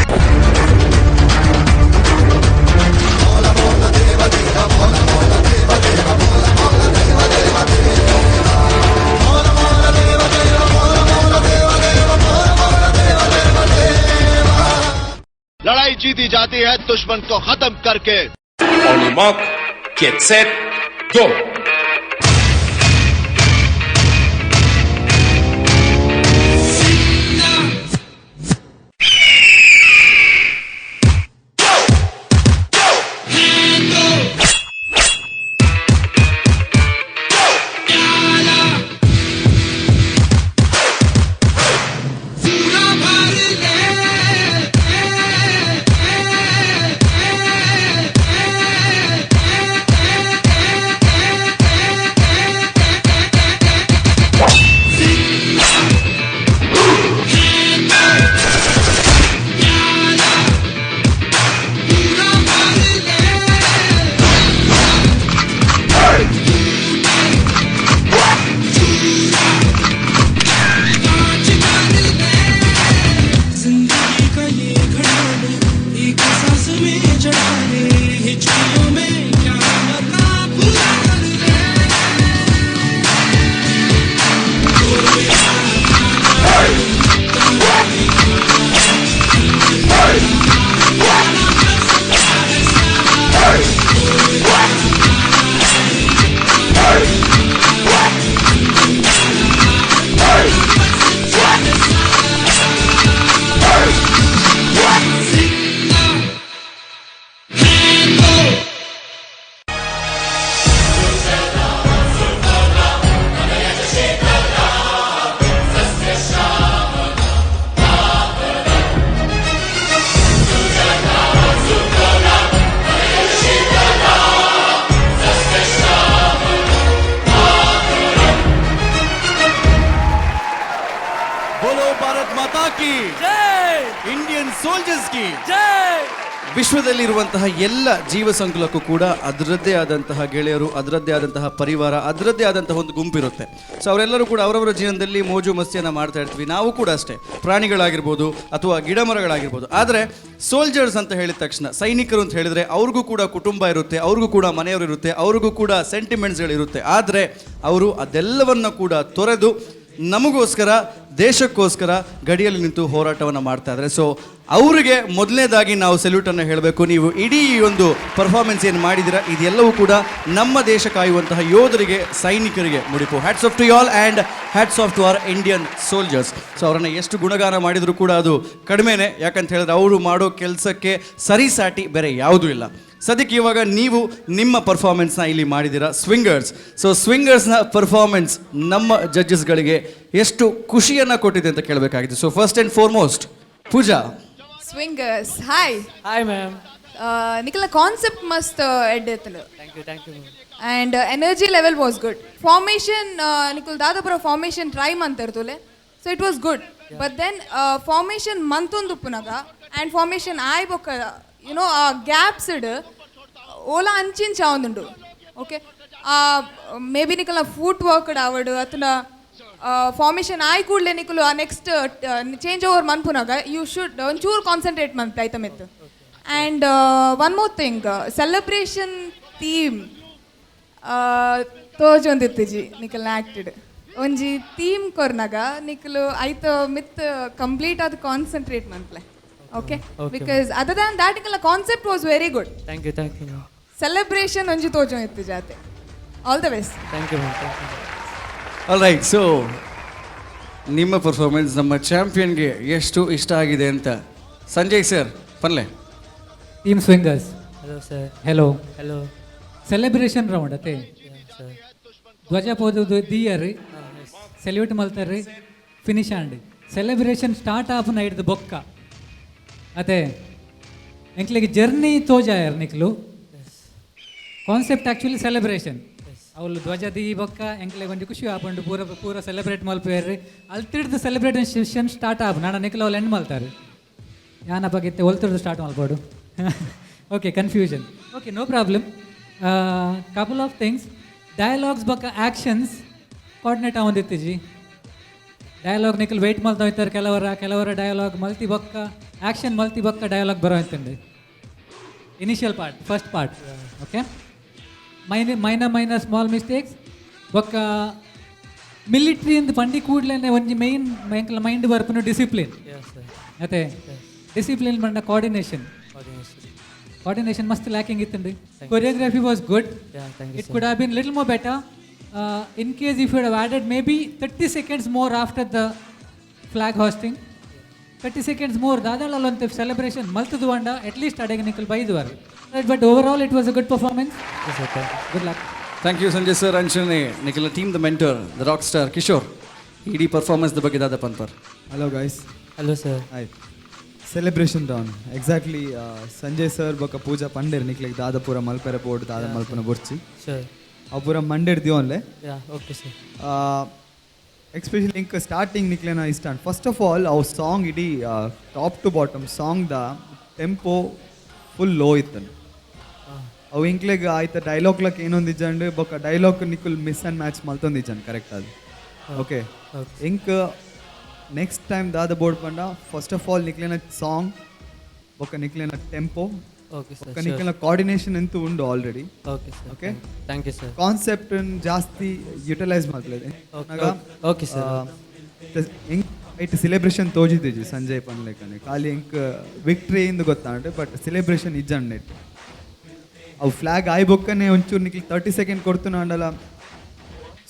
लड़ाई जीती जाती है दुश्मन को खत्म करके। On your mark, get set, go. जिंदगी का ये घड़ाने एक सांस में चढ़ाने हिचकियों में क्या मरना पूरा कर ले। बोलो ಭಾರತ್ ಮಾತಾ ಕಿ ಜೈ, ಇಂಡಿಯನ್ ಸೋಲ್ಜರ್ಸ್ ಕಿ ಜೈ. ವಿಶ್ವದಲ್ಲಿರುವಂತಹ ಎಲ್ಲ ಜೀವ ಸಂಕುಲಕ್ಕೂ ಕೂಡ ಅದರದ್ದೇ ಆದಂತಹ ಗೆಳೆಯರು, ಅದರದ್ದೇ ಆದಂತಹ ಪರಿವಾರ, ಅದರದ್ದೇ ಆದಂತಹ ಒಂದು ಗುಂಪಿರುತ್ತೆ. ಸೊ ಅವರೆಲ್ಲರೂ ಕೂಡ ಅವರವರ ಜೀವನದಲ್ಲಿ ಮೋಜು ಮಸ್ತಿಯನ್ನು ಮಾಡ್ತಾ ಇರ್ತೀವಿ. ನಾವು ಕೂಡ ಅಷ್ಟೇ, ಪ್ರಾಣಿಗಳಾಗಿರ್ಬೋದು ಅಥವಾ ಗಿಡ ಮರಗಳಾಗಿರ್ಬೋದು. ಆದರೆ ಸೋಲ್ಜರ್ಸ್ ಅಂತ ಹೇಳಿದ ತಕ್ಷಣ, ಸೈನಿಕರು ಅಂತ ಹೇಳಿದರೆ ಅವ್ರಿಗೂ ಕೂಡ ಕುಟುಂಬ ಇರುತ್ತೆ, ಅವ್ರಿಗೂ ಕೂಡ ಮನೆಯವರು ಇರುತ್ತೆ, ಅವ್ರಿಗೂ ಕೂಡ ಸೆಂಟಿಮೆಂಟ್ಸ್ಗಳಿರುತ್ತೆ. ಆದರೆ ಅವರು ಅದೆಲ್ಲವನ್ನು ಕೂಡ ತೊರೆದು ನಮಗೋಸ್ಕರ, ದೇಶಕ್ಕೋಸ್ಕರ ಗಡಿಯಲ್ಲಿ ನಿಂತು ಹೋರಾಟವನ್ನು ಮಾಡ್ತಾ ಇದ್ದಾರೆ. ಸೊ ಅವರಿಗೆ ಮೊದಲನೇದಾಗಿ ನಾವು ಸೆಲ್ಯೂಟನ್ನು ಹೇಳಬೇಕು. ನೀವು ಇಡೀ ಈ ಒಂದು ಪರ್ಫಾರ್ಮೆನ್ಸ್ ಏನು ಮಾಡಿದ್ದೀರಾ, ಇದೆಲ್ಲವೂ ಕೂಡ ನಮ್ಮ ದೇಶ ಕಾಯುವಂತಹ ಯೋಧರಿಗೆ, ಸೈನಿಕರಿಗೆ ಮುಡಿಪು. Hats off to all and hats off to our Indian soldiers. So ಅವರನ್ನು ಎಷ್ಟು ಗುಣಗಾನ ಮಾಡಿದರೂ ಕೂಡ ಅದು ಕಡಿಮೆನೇ. ಯಾಕಂತ ಹೇಳಿದ್ರೆ ಅವರು ಮಾಡೋ ಕೆಲಸಕ್ಕೆ ಸರಿಸಾಟಿ ಬೇರೆ ಯಾವುದೂ ಇಲ್ಲ. ಸದ್ಯಕ್ಕೆ ಇವಾಗ ನೀವು ನಿಮ್ಮ ಪರ್ಫಾರ್ಮೆನ್ಸ್ನ ಇಲ್ಲಿ ಮಾಡಿದ್ದೀರಾ ಸ್ವಿಂಗರ್ಸ್. ಸೊ ಸ್ವಿಂಗರ್ಸ್ನ ಪರ್ಫಾರ್ಮೆನ್ಸ್ ನಮ್ಮ ಜಡ್ಜಸ್ಗಳಿಗೆ ಎಷ್ಟು ಖುಷಿಯನ್ನು ಕೊಟ್ಟಿದೆ ಅಂತ ಕೇಳಬೇಕಾಗಿದೆ. So first and foremost Pooja. Swingers, hi. Hi ma'am. ನಿಖಲ concept ಮಸ್ತ್ ಎಡ್ ಇತ್ತಲು. Thank you, thank you ma'am. And energy level was good. Formation ನಿಕುಲ್ Dadapura formation try ಮಂತಿರ್ತುಲೆ, so it was good. But then formation ಮಂತೊಂದು ಉಪ್ಪುನಗ and formation ಆಯ್ ಬೊಕ್ಕ you know ಆ gaps ಇಡ್ ಓಲಾ ಅಂಚಿಂಚ ಒಂದುಂಡು. Okay, maybe ನಿಕಲ್ನ ಫುಟ್ ವರ್ಕ್ ಆವಡು ಅಥವಾ ಫಾರ್ಮೇಷನ್ ಆಯ್ ಕೂಡಲೇ ನಿಕುಲು ಆ ನೆಕ್ಸ್ಟ್ ಚೇಂಜ್ ಓವರ್ ಮನ್ಪುನಾಗ you should ಒಂಚೂರು ಕಾನ್ಸಂಟ್ರೇಟ್ ಮಂತ್ ಐತಮಿತ್ತು. And one more thing, celebration theme ತೋಜೊಂದಿತ್ತಿಜಿ ನಿಕಲ್ನ ಆ್ಯಕ್ಟೆಡ್ ಒಂಜಿ ಥೀಮ್ ಕೊರ್ನಾಗ ನಿಕಲು ಐತ ಮಿತ್ ಕಂಪ್ಲೀಟ್ ಆದ ಕಾನ್ಸಂಟ್ರೇಟ್ ಮಂತ್ಲೆ. Okay, because other than that ನಿಕಲ್ನ concept was very good. Thank you, thank you ma'am. Celebration ಒಂಜಿ ತೋಜೊಂದಿತ್ತು ಜಾತೆ. All the best. Thank you ma'am, thank you. All right, so ನಿಮ್ಮ ಪರ್ಫಾರ್ಮೆನ್ಸ್ ನಮ್ಮ ಚಾಂಪಿಯನ್ಗೆ ಎಷ್ಟು ಇಷ್ಟ ಆಗಿದೆ ಅಂತ ಸಂಜಯ್ ಸರ್ ಪನ್ಲೆ. Team swingers. Hello sir. Hello. Hello. Celebration round ಅತ್ತೆ? ಸರ್. ಧ್ವಜ ಪೋದು ದೀಯರ್ರಿ, ಸೆಲ್ಯೂಟ್ ಮಲ್ತಾರ್ರಿ, ಫಿನಿಶ್ ಆಂಡ್. ಸೆಲೆಬ್ರೇಷನ್ ಸ್ಟಾರ್ಟ್ ಆಪುನ ಹಿಡ್ದು ಬೊಕ್ಕ ಅದೇ ಎಂಕ್ಲೆಗೆ ಜರ್ನಿ ತೋಜಾಯರ್ ನಿಕ್ಲು. Concept actually celebration. ಅವಳು ಧ್ವಜ ದೀ ಬೊಕ್ಕ ಎಂಕ್ಲೆಗೆ ಒಂಜಿ ಖುಷಿ ಆಪುಂಡು. ಪೂರ ಪೂರ ಸೆಲೆಬ್ರೇಟ್ ಮಲ್ಪುವೆರ್ರಿ. ಅಲ್ತಿಡ್ದು ಸೆಲೆಬ್ರೇಷನ್ ಸ್ಟಾರ್ಟ್ ಆಪು ನಾಡ ನಿಕ್ಲು ಅವ್ಲು ಎಂಡ್ ಮಲ್ತಾರೆ. ಯಾನ ಬಗಿತ್ತೆ ಒಲ್ತಿಡ್ದು start ಮಲ್ಪೋಡು. Okay, confusion. Okay, no problem. Couple of things, dialogues ಬೊಕ್ಕ ಆ್ಯಕ್ಷನ್ಸ್ ಕೋಆರ್ಡಿನೇಟ್ ಆವೊಂದಿತ್ತಿಜಿ. ಡಯಲಾಗ್ ನಿಕಲ್ ವೆಯ್ಟ್ ಮಲ್ತ ಹೋಯ್ತಾರೆ. ಕೆಲವರ ಕೆಲವರ ಡಯಲಾಗ್ ಮಲ್ತಿ ಬೊಕ್ಕ ಆ್ಯಕ್ಷನ್ ಮಲ್ತಿ ಬೊಕ್ಕ ಡಯಲಾಗ್ ಬರೋ ಅಂತಂದು. Initial part, first part, okay, minor minor small mistakes. ಬೊಕ್ಕ ಮಿಲಿಟ್ರಿ ಇಂದ ಪಂಡಿ ಕೂಡ್ಲೇನೆ ಒಂಜಿ ಮೈನ್ ಎಂಕಲ್ನ ಮೈಂಡ್ ಬರ್ಪುನು ಡಿಸಿಪ್ಲಿನ್. Yes, sir. ಅತ್ತೆ? ಡಿಸಿಪ್ಲಿನ್ ಪಂಡ ಕೋಆರ್ಡಿನೇಷನ್. Coordination. Coordination ಮಸ್ತ್ ಲ್ಯಾಕಿಂಗ್ ಇತ್ತಂడి. Thank you. Choreography was good. Yeah, thank you, it sir. Could have been little more better in case if you have added maybe 30 seconds more after the flag hoisting, 30 seconds more. ದಾದಾಳಲ್ಲೊಂದು celebration ಮಲ್ತದು ಅಂಡ at least ಅಡೆಗೆ ನಿಕಲ್ ಬೈದುವರು. But overall it was a good performance. Yes, sir. Thank you. Good luck. Thank you Sanjay sir. ಅಂಚನೆ ನಿಖಿಲ team the mentor, the rock star Kishore, ಇಡೀ performance ಬಗ್ಗೆ ದಾದ ಪನ್ಪರ್? Hello guys. Hello sir. Hi. Celebration round exactly. Sanjay sir ಬೊಕ್ಕ ಪೂಜಾ ಪಂಡೇರ್ ನಿಕ್ಲೆಗ್ ದಾದ ಪೂರ ಮಲ್ಪೆರೆ board ದಾದ ಮಲ್ಪನ ಬೊರ್ಚಿ. Sure. ಅವು ಪೂರ ಮಂಡೇರ್ ದಿಯೋನ್ಲೆ. Yeah, okay sir. Especially ಇಂಕ್ ಸ್ಟಾರ್ಟಿಂಗ್ ನಿಕ್ಲೆನ ಇಷ್ಟ. First of all ಅವು ಸಾಂಗ್ ಇಡೀ top two bottom song the tempo full low ಇತ್ತನು. ಅವು ಇಂಕ್ಲೆಗ್ ಆಯ್ತ ಡೈಲಾಗ್ ಲಕ್ ಏನೊಂದು ಇಜ್ಜಂಡ್. ಬೊಕ್ಕ ಡೈಲಾಗ್ ನಿಕುಲ್ miss and match ಮಲ್ತೊಂದು ಇಜ್ಜಂಡ್ ಕರೆಕ್ಟ್ ಅದು. ಓಕೆ, ಇಂಕ್ ನೆಕ್ಸ್ಟ್ ಟೈಮ್ ದಾದ ಬೋರ್ಡ್ ಪಂಡ first of all ನಿಕ್ಲೆನ ಸಾಂಗ್ ಬೊಕ್ಕ ನಿಕ್ಲೆನ ಟೆಂಪೋ Okay, sir. ಬೊಕ್ಕ Sure. ನಿಕ್ಲೆನ ಕೋಆರ್ಡಿನೇಷನ್ ಅಂತೂ ಉಂಡು already. Okay, sir. Okay. Thank you, sir. Concept ಜಾಸ್ತಿ ಯುಟಿಲೈಸ್ ಮಾಡ್ತದೆ. Okay, sir. It celebration ತೋಜಿದ್ದೀಜಿ ಸಂಜಯ್ ಪನ್ಲೆಕನೆ. ಖಾಲಿ ಇಂಕ್ ವಿಕ್ಟ್ರಿ ಇಂದು ಗೊತ್ತಾಂಡು, ಬಟ್ ಸೆಲೆಬ್ರೇಷನ್ ಇಜ್ಜಂಡ್ ನೆಟ್. ಅವು ಫ್ಲಾಗ್ ಆಯ್ ಬೊಕ್ಕನೆ ಒಂಚೂರು ನಿಕ್ಲಿ 30 ಸೆಕೆಂಡ್ ಕೊಡ್ತು ಅಂಡಲ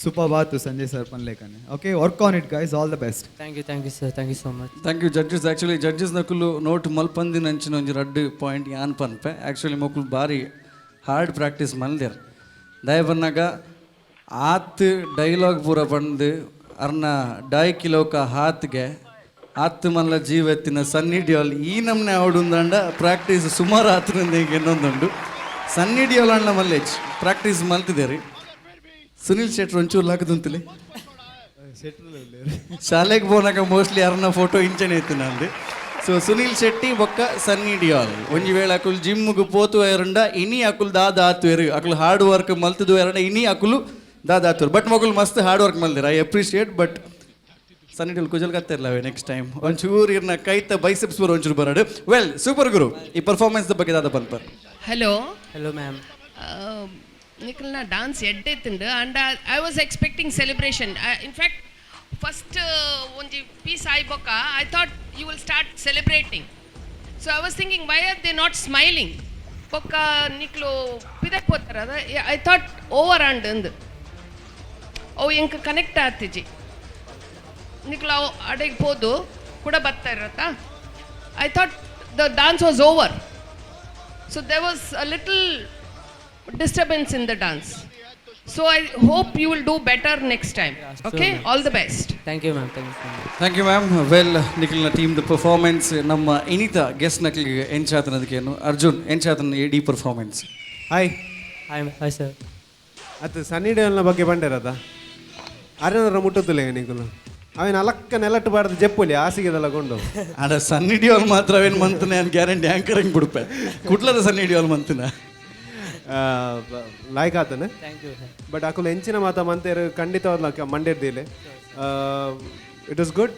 ಸೂಪರ್ ಬಾತು ಸಂಜಯ್ ಸರ್ ಪನ್ಲೆಕನೆ. Okay, work on it, guys. All the best. Thank you, thank you sir. Thank you so much. Thank you judges. Actually judges ನಕುಲು note ಮಲ್ಪಂದಿನ ಅಂಚಿನ ಒಂಜಿ ರಡ್ಡ್ ಪಾಯಿಂಟ್ ಯಾನ್ ಪನ್ಪೆ. ಆ್ಯಕ್ಚುಲಿ ಮೊಕುಲು ಬಾರಿ ಹಾರ್ಡ್ ಪ್ರಾಕ್ಟೀಸ್ ಮಲ್ದೆರ್. ದಯ ಬನ್ನಾಗ ಆತ್ ಡೈಲಾಗ್ ಪೂರ ಪಂದು ಅರ್ನ ಡಾಯ್ ಕಿಲೋಕ ಹಾತ್ಗೆ ಆತ್ ಮಲ್ಲ ಜೀವ ಎತ್ತಿನ ಸನ್ನಿ ಡಿಯೋಲ್ ಈ ನಮ್ನೆ ಅವಡುಂದಂಡ ಪ್ರಾಕ್ಟೀಸ್ ಸುಮಾರು ಆತನಿಂದ ಈಗ ಇನ್ನೊಂದುಂಡು. ಸನ್ನಿ ಡಿಯೋಲ್ ಅಣ್ಣ ಮಲ್ಲೇಜ್ ಪ್ರಾಕ್ಟೀಸ್ ಮಲ್ತಿದ್ದೇರಿ. ಸುನಿಲ್ ಶೆಟ್ರ್ ಒಂಚೂರು ಲಾಕದುಂತಲಿ. ಶಾಲೆಗೆ ಪೋನಾಗ ಮೋಸ್ಟ್ಲಿ ಅರ್ನ ಫೋಟೋ ಇಂಚನೆ ಇತ್ತು ನಂದು. ಸೊ ಸುನಿಲ್ ಶೆಟ್ಟಿ ಬೊಕ್ಕ ಸನ್ನಿ ಡಿಯಾಲ್ ಒಂಜಿ ವೇಳೆ ಅಕುಲು ಜಿಮ್ಗೆ ಪೋತು ಎರಡ ಇನಿ ಅಕುಲು ದಾದ ಆತುವೆರು. ಅಕುಲು ಹಾರ್ಡ್ ವರ್ಕ್ ಮಲ್ತದು ಎರಡ ಇನಿ ಅಕುಲು ದಾದ ಆತುವೆರು. ಬಟ್ ಮೊಕುಲು ಮಸ್ತ್ ಹಾರ್ಡ್ ವರ್ಕ್ ಮಲ್ದಿರ, I appreciate. But Sunny Deol ಕುಜಲ್ ಕತ್ತಿರ್ಲವೆ next time ಒಂಚೂರು ಇರ್ನ ಕೈತ ಬೈಸೆಪ್ಸ್ ಬರೋ ಒಂಚೂರು ಬರಡು. ವೆಲ್, ಸೂಪರ್ ಗುರು ಈ ಪರ್ಫಾರ್ಮೆನ್ಸ್ ಬಗ್ಗೆ ದಾದ ಪನ್ಪರ್? Hello. Hello ma'am. ನಿಖಲ್ನ dance ಎಡ್ಡೆ and I was expecting celebration. In fact, first ಒಂಜಿ piece ಆಯ್ಬೊಕ್ಕ I thought you will start celebrating. So I was thinking, why are they not smiling? ಬೊಕ್ಕ ನಿಕ್ಲು ಪಿದಕ್ ಪೋತಾರ, I thought over and ಅಂದ್. ಅವು ಎಂಕ್ connect ಆತಿಜಿ. ನಿಕ್ಲು ಅವು ಅಡೆಗೆ ಪೋದು ಕೂಡ ಬರ್ತಾ ಇರತ್ತಾ, I thought the dance was over. So there was a little disturbance in the dance. So I hope you will do better next time. Sure, Okay? Ma'am. All the best. Thank you ma'am. Thank you so much. Thank you ma'am. Well, ನಿಖಿಲ್ನ team the performance ನಮ್ಮ ಇನಿತ guest ನಕ್ಲಿಗೆ ಎಂಚಾತನದಕ್ಕೇನು Arjun ಎಂಚಾತನ ಇಡೀ performance? Hi. Hi, hi sir. ಅದು ಸನ್ನಿ ಡಿಯೋಲ್ನ ಬಗ್ಗೆ ಬಂಡಿರದ ಅರೇನಾರ ಮುಟ್ಟುತ್ತಿಲ್ಲ ನಿಕುಲು. ಅವೇನು ಅಲಕ್ಕ ನೆಲಟ್ಟು ಬಾರ್ದು ಜಪ್ಪುಲಿ ಹಾಸಿಗೆದೆಲ್ಲ ಕೊಂಡು. ಆಡ ಸನ್ನಿ ಡಿಯೋಲ್ ಮಾತ್ರ ಅವೇನು ಮಂತನೆ ನಾನು ಗ್ಯಾರಂಟಿ ಆಂಕರಿಂಗ್ ಬಿಡುಪೆ. ಕುಡ್ಲದ Sunny Deol ಮಂತನ. ಲಾಯ್ಕ್ ಆತನೆ. Thank you sir. But ಅಕುಲು ಎಂಚಿನ ಮಾತ ಮಂತೇರು ಖಂಡಿತವಾದ ಮಂಡಿರ್ದಿಲ್ಲ. It is good,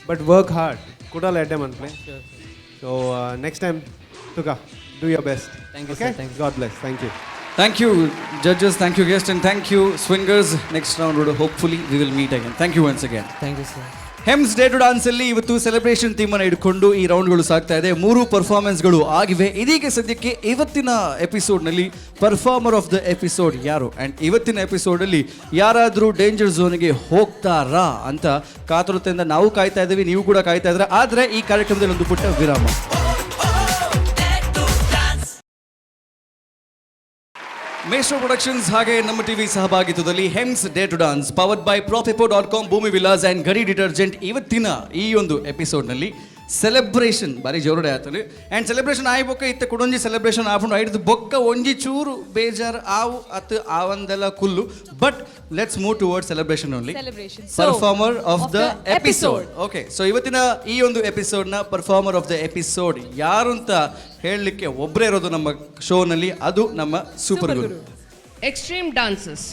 but work hard. ಕುಡಲ ಎಡ್ಡೆ ಮನ್ಪ್ಲೆ. So next time ತುಕ do your best. Thank you, sir. Thank you. God bless. Thank you. Thank you judges, thank you guest, and thank you swingers. Next round, hopefully we will meet again. Thank you once again. Thank you sir. ಹೆಮ್ಸ್ dare to dance ಅಲ್ಲಿ ಇವತ್ತು celebration theme ಅನ್ನು ಇಟ್ಕೊಂಡು ಈ ರೌಂಡ್ಗಳು ಸಾಗ್ತಾ ಇದೆ. ಮೂರು ಪರ್ಫಾರ್ಮೆನ್ಸ್ಗಳು ಆಗಿವೆ. ಇದೀಗ ಸದ್ಯಕ್ಕೆ ಇವತ್ತಿನ ಎಪಿಸೋಡ್ನಲ್ಲಿ ಪರ್ಫಾರ್ಮರ್ ಆಫ್ the episode ಯಾರು ಆ್ಯಂಡ್ ಇವತ್ತಿನ ಎಪಿಸೋಡಲ್ಲಿ ಯಾರಾದರೂ ಡೇಂಜರ್ ಝೋನ್ಗೆ ಹೋಗ್ತಾರಾ ಅಂತ ಕಾತುರತೆಯಿಂದ ನಾವು ಕಾಯ್ತಾ ಇದ್ದೀವಿ, ನೀವು ಕೂಡ ಕಾಯ್ತಾ ಇದ್ರೆ. ಆದರೆ ಈ ಕಾರ್ಯಕ್ರಮದಲ್ಲಿ ಒಂದು ಪುಟ್ಟ ವಿರಾಮ. ಮೇಸ್ಟ್ರೋ ಪ್ರೊಡಕ್ಷನ್ಸ್ ಹಾಗೆ ನಮ್ಮ ಟಿವಿ ಸಹಭಾಗಿತ್ವದಲ್ಲಿ ಹೆಮ್ಸ್ dare to dance, powered by Profipo.com, Bhoomi Villas and ಗಡಿ ಡಿಟರ್ಜೆಂಟ್. ಇವತ್ತಿನ ಈ ಒಂದು ಎಪಿಸೋಡ್ನಲ್ಲಿ ಸೆಲೆಬ್ರೇಷನ್ ಬಾರಿ ಜೋರುಡೆ ಆತನು. ಆ್ಯಂಡ್ ಸೆಲೆಬ್ರೇಷನ್ ಆಯ್ ಬೊಕ್ಕ ಇತ್ತ ಕುಡೊಂಜಿ ಸೆಲೆಬ್ರೇಷನ್ ಆಪುಂಡು. ಐಡ್ದು ಬೊಕ್ಕ ಒಂಜಿ ಚೂರು ಬೇಜಾರ್ ಆವು ಅತ್ ಆವಂದೆಲ್ಲ Kullu, but let's move toward celebration only. Celebration. So, performer of of the the episode. Episode. Okay, so ಇವತ್ತಿನ ಈ ಒಂದು ಎಪಿಸೋಡ್ನ ಪರ್ಫಾರ್ಮರ್ ಆಫ್ the episode ಯಾರು ಅಂತ ಹೇಳಲಿಕ್ಕೆ ಒಬ್ಬರೇ ಇರೋದು ನಮ್ಮ ಶೋನಲ್ಲಿ, ಅದು ನಮ್ಮ ಸೂಪರ್ ಗುರು. Extreme dances.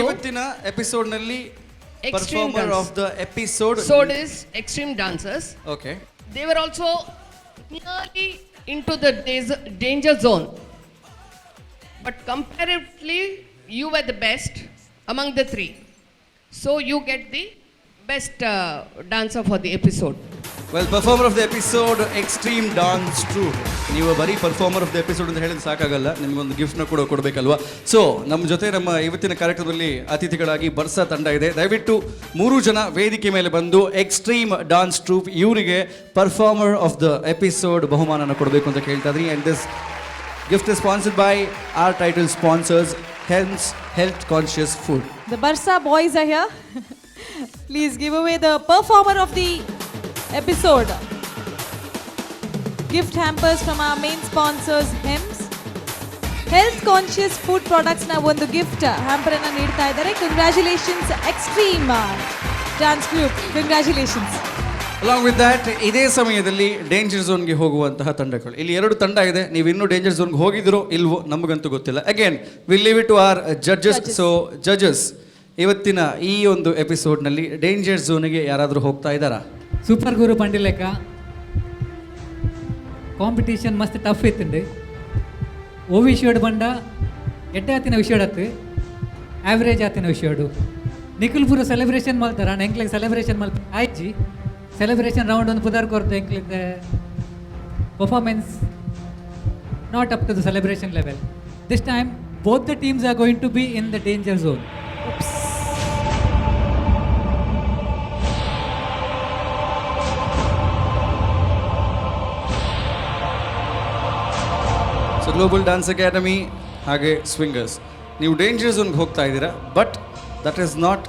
ಇವತ್ತಿನ ಎಪಿಸೋಡ್ನಲ್ಲಿ Extreme performer dance. Of the episode. So is extreme dancers. Okay. They were also nearly into the danger zone. But comparatively, you were the best among the three. So you get the best dancer for the episode. Well, performer of the episode, Extreme Dance Troupe. ನೀವು ಬರೀ performer of the episode ಅಂತ ಹೇಳಿದ್ರೆ ಸಾಕಾಗಲ್ಲ, ನಿಮಗೊಂದು ಗಿಫ್ಟ್ನ ಕೂಡ ಕೊಡಬೇಕಲ್ವಾ? ಸೊ ನಮ್ಮ ಜೊತೆ ನಮ್ಮ ಇವತ್ತಿನ ಕಾರ್ಯಕ್ರಮದಲ್ಲಿ ಅತಿಥಿಗಳಾಗಿ ಬರ್ಸಾ ತಂಡ ಇದೆ. ದಯವಿಟ್ಟು ಮೂರು ಜನ ವೇದಿಕೆ ಮೇಲೆ ಬಂದು ಎಕ್ಸ್ಟ್ರೀಮ್ ಡಾನ್ಸ್ ಟ್ರೂಪ್ ಇವರಿಗೆ ಪರ್ಫಾರ್ಮರ್ ಆಫ್ the episode ಬಹುಮಾನನ ಕೊಡಬೇಕು ಅಂತ ಕೇಳ್ತಾ ಇದ್ರಿ. And this gift is sponsored by our title sponsors, Hems health conscious food. The Barsa boys are here. Please give away the performer of the episode. Gift hampers from our main sponsors, Hems. Health conscious food ಪ್ರಾಡಕ್ಟ್ಸ್ನ ಒಂದು gift hamper ಅನ್ನು ನೀಡ್ತಾ ಇದ್ದಾರೆ. Congratulations, Extreme Dance Group, congratulations. Along with that, ಇದೇ ಸಮಯದಲ್ಲಿ danger ಝೋನ್ಗೆ ಹೋಗುವಂತಹ ತಂಡಗಳು, ಇಲ್ಲಿ ಎರಡು ತಂಡ ಇದೆ. ನೀವು ಇನ್ನೂ ಡೇಂಜರ್ ಝೋನ್ಗೆ ಹೋಗಿದ್ರೋ ಇಲ್ವೋ ನಮಗಂತೂ ಗೊತ್ತಿಲ್ಲ. Again, we'll leave it to our judges. So judges, ಇವತ್ತಿನ ಈ ಒಂದು ಎಪಿಸೋಡ್ನಲ್ಲಿ ಡೇಂಜರ್ ಝೋನ್ಗೆ ಯಾರಾದರೂ ಹೋಗ್ತಾ ಇದ್ದಾರಾ? ಸೂಪರ್ ಗುರು ಪಂಡಿಲೆಕ್ಕ ಕಾಂಪಿಟೇಷನ್ ಮಸ್ತ್ ಟಫ್ ಇತ್ತುಂಡು. ಓ ವಿಷಯಡ್ ಬಂಡ ಎಡ್ಡೆ ಆತಿನ ವಿಷಯಡತ್ತು, ಆವ್ರೇಜ್ ಆತಿನ ವಿಷಯಡು. ನಿಖಿಲ್ ಪೂರ ಸೆಲೆಬ್ರೇಷನ್ ಮಲ್ತಾರ, ಎಂಕ್ಲೆಗ್ ಸೆಲೆಬ್ರೇಷನ್ ಮಲ್ಪ ಆಯ್ಜಿ. ಸೆಲೆಬ್ರೇಷನ್ ರೌಂಡ್ ಒಂದು ಪುದರ್ ಕೊರ್ದು ಎಂಕ್ಲಿದ್ದ performance not up to the celebration level. This time both the teams are going to be in the danger zone. So global dance academy ಹಾಗೆ ಸ್ವಿಂಗರ್ಸ್, ನೀವು ಡೇಂಜರ್ ಝೋನ್ಗೆ ಹೋಗ್ತಾ ಇದ್ದೀರಾ, but that is not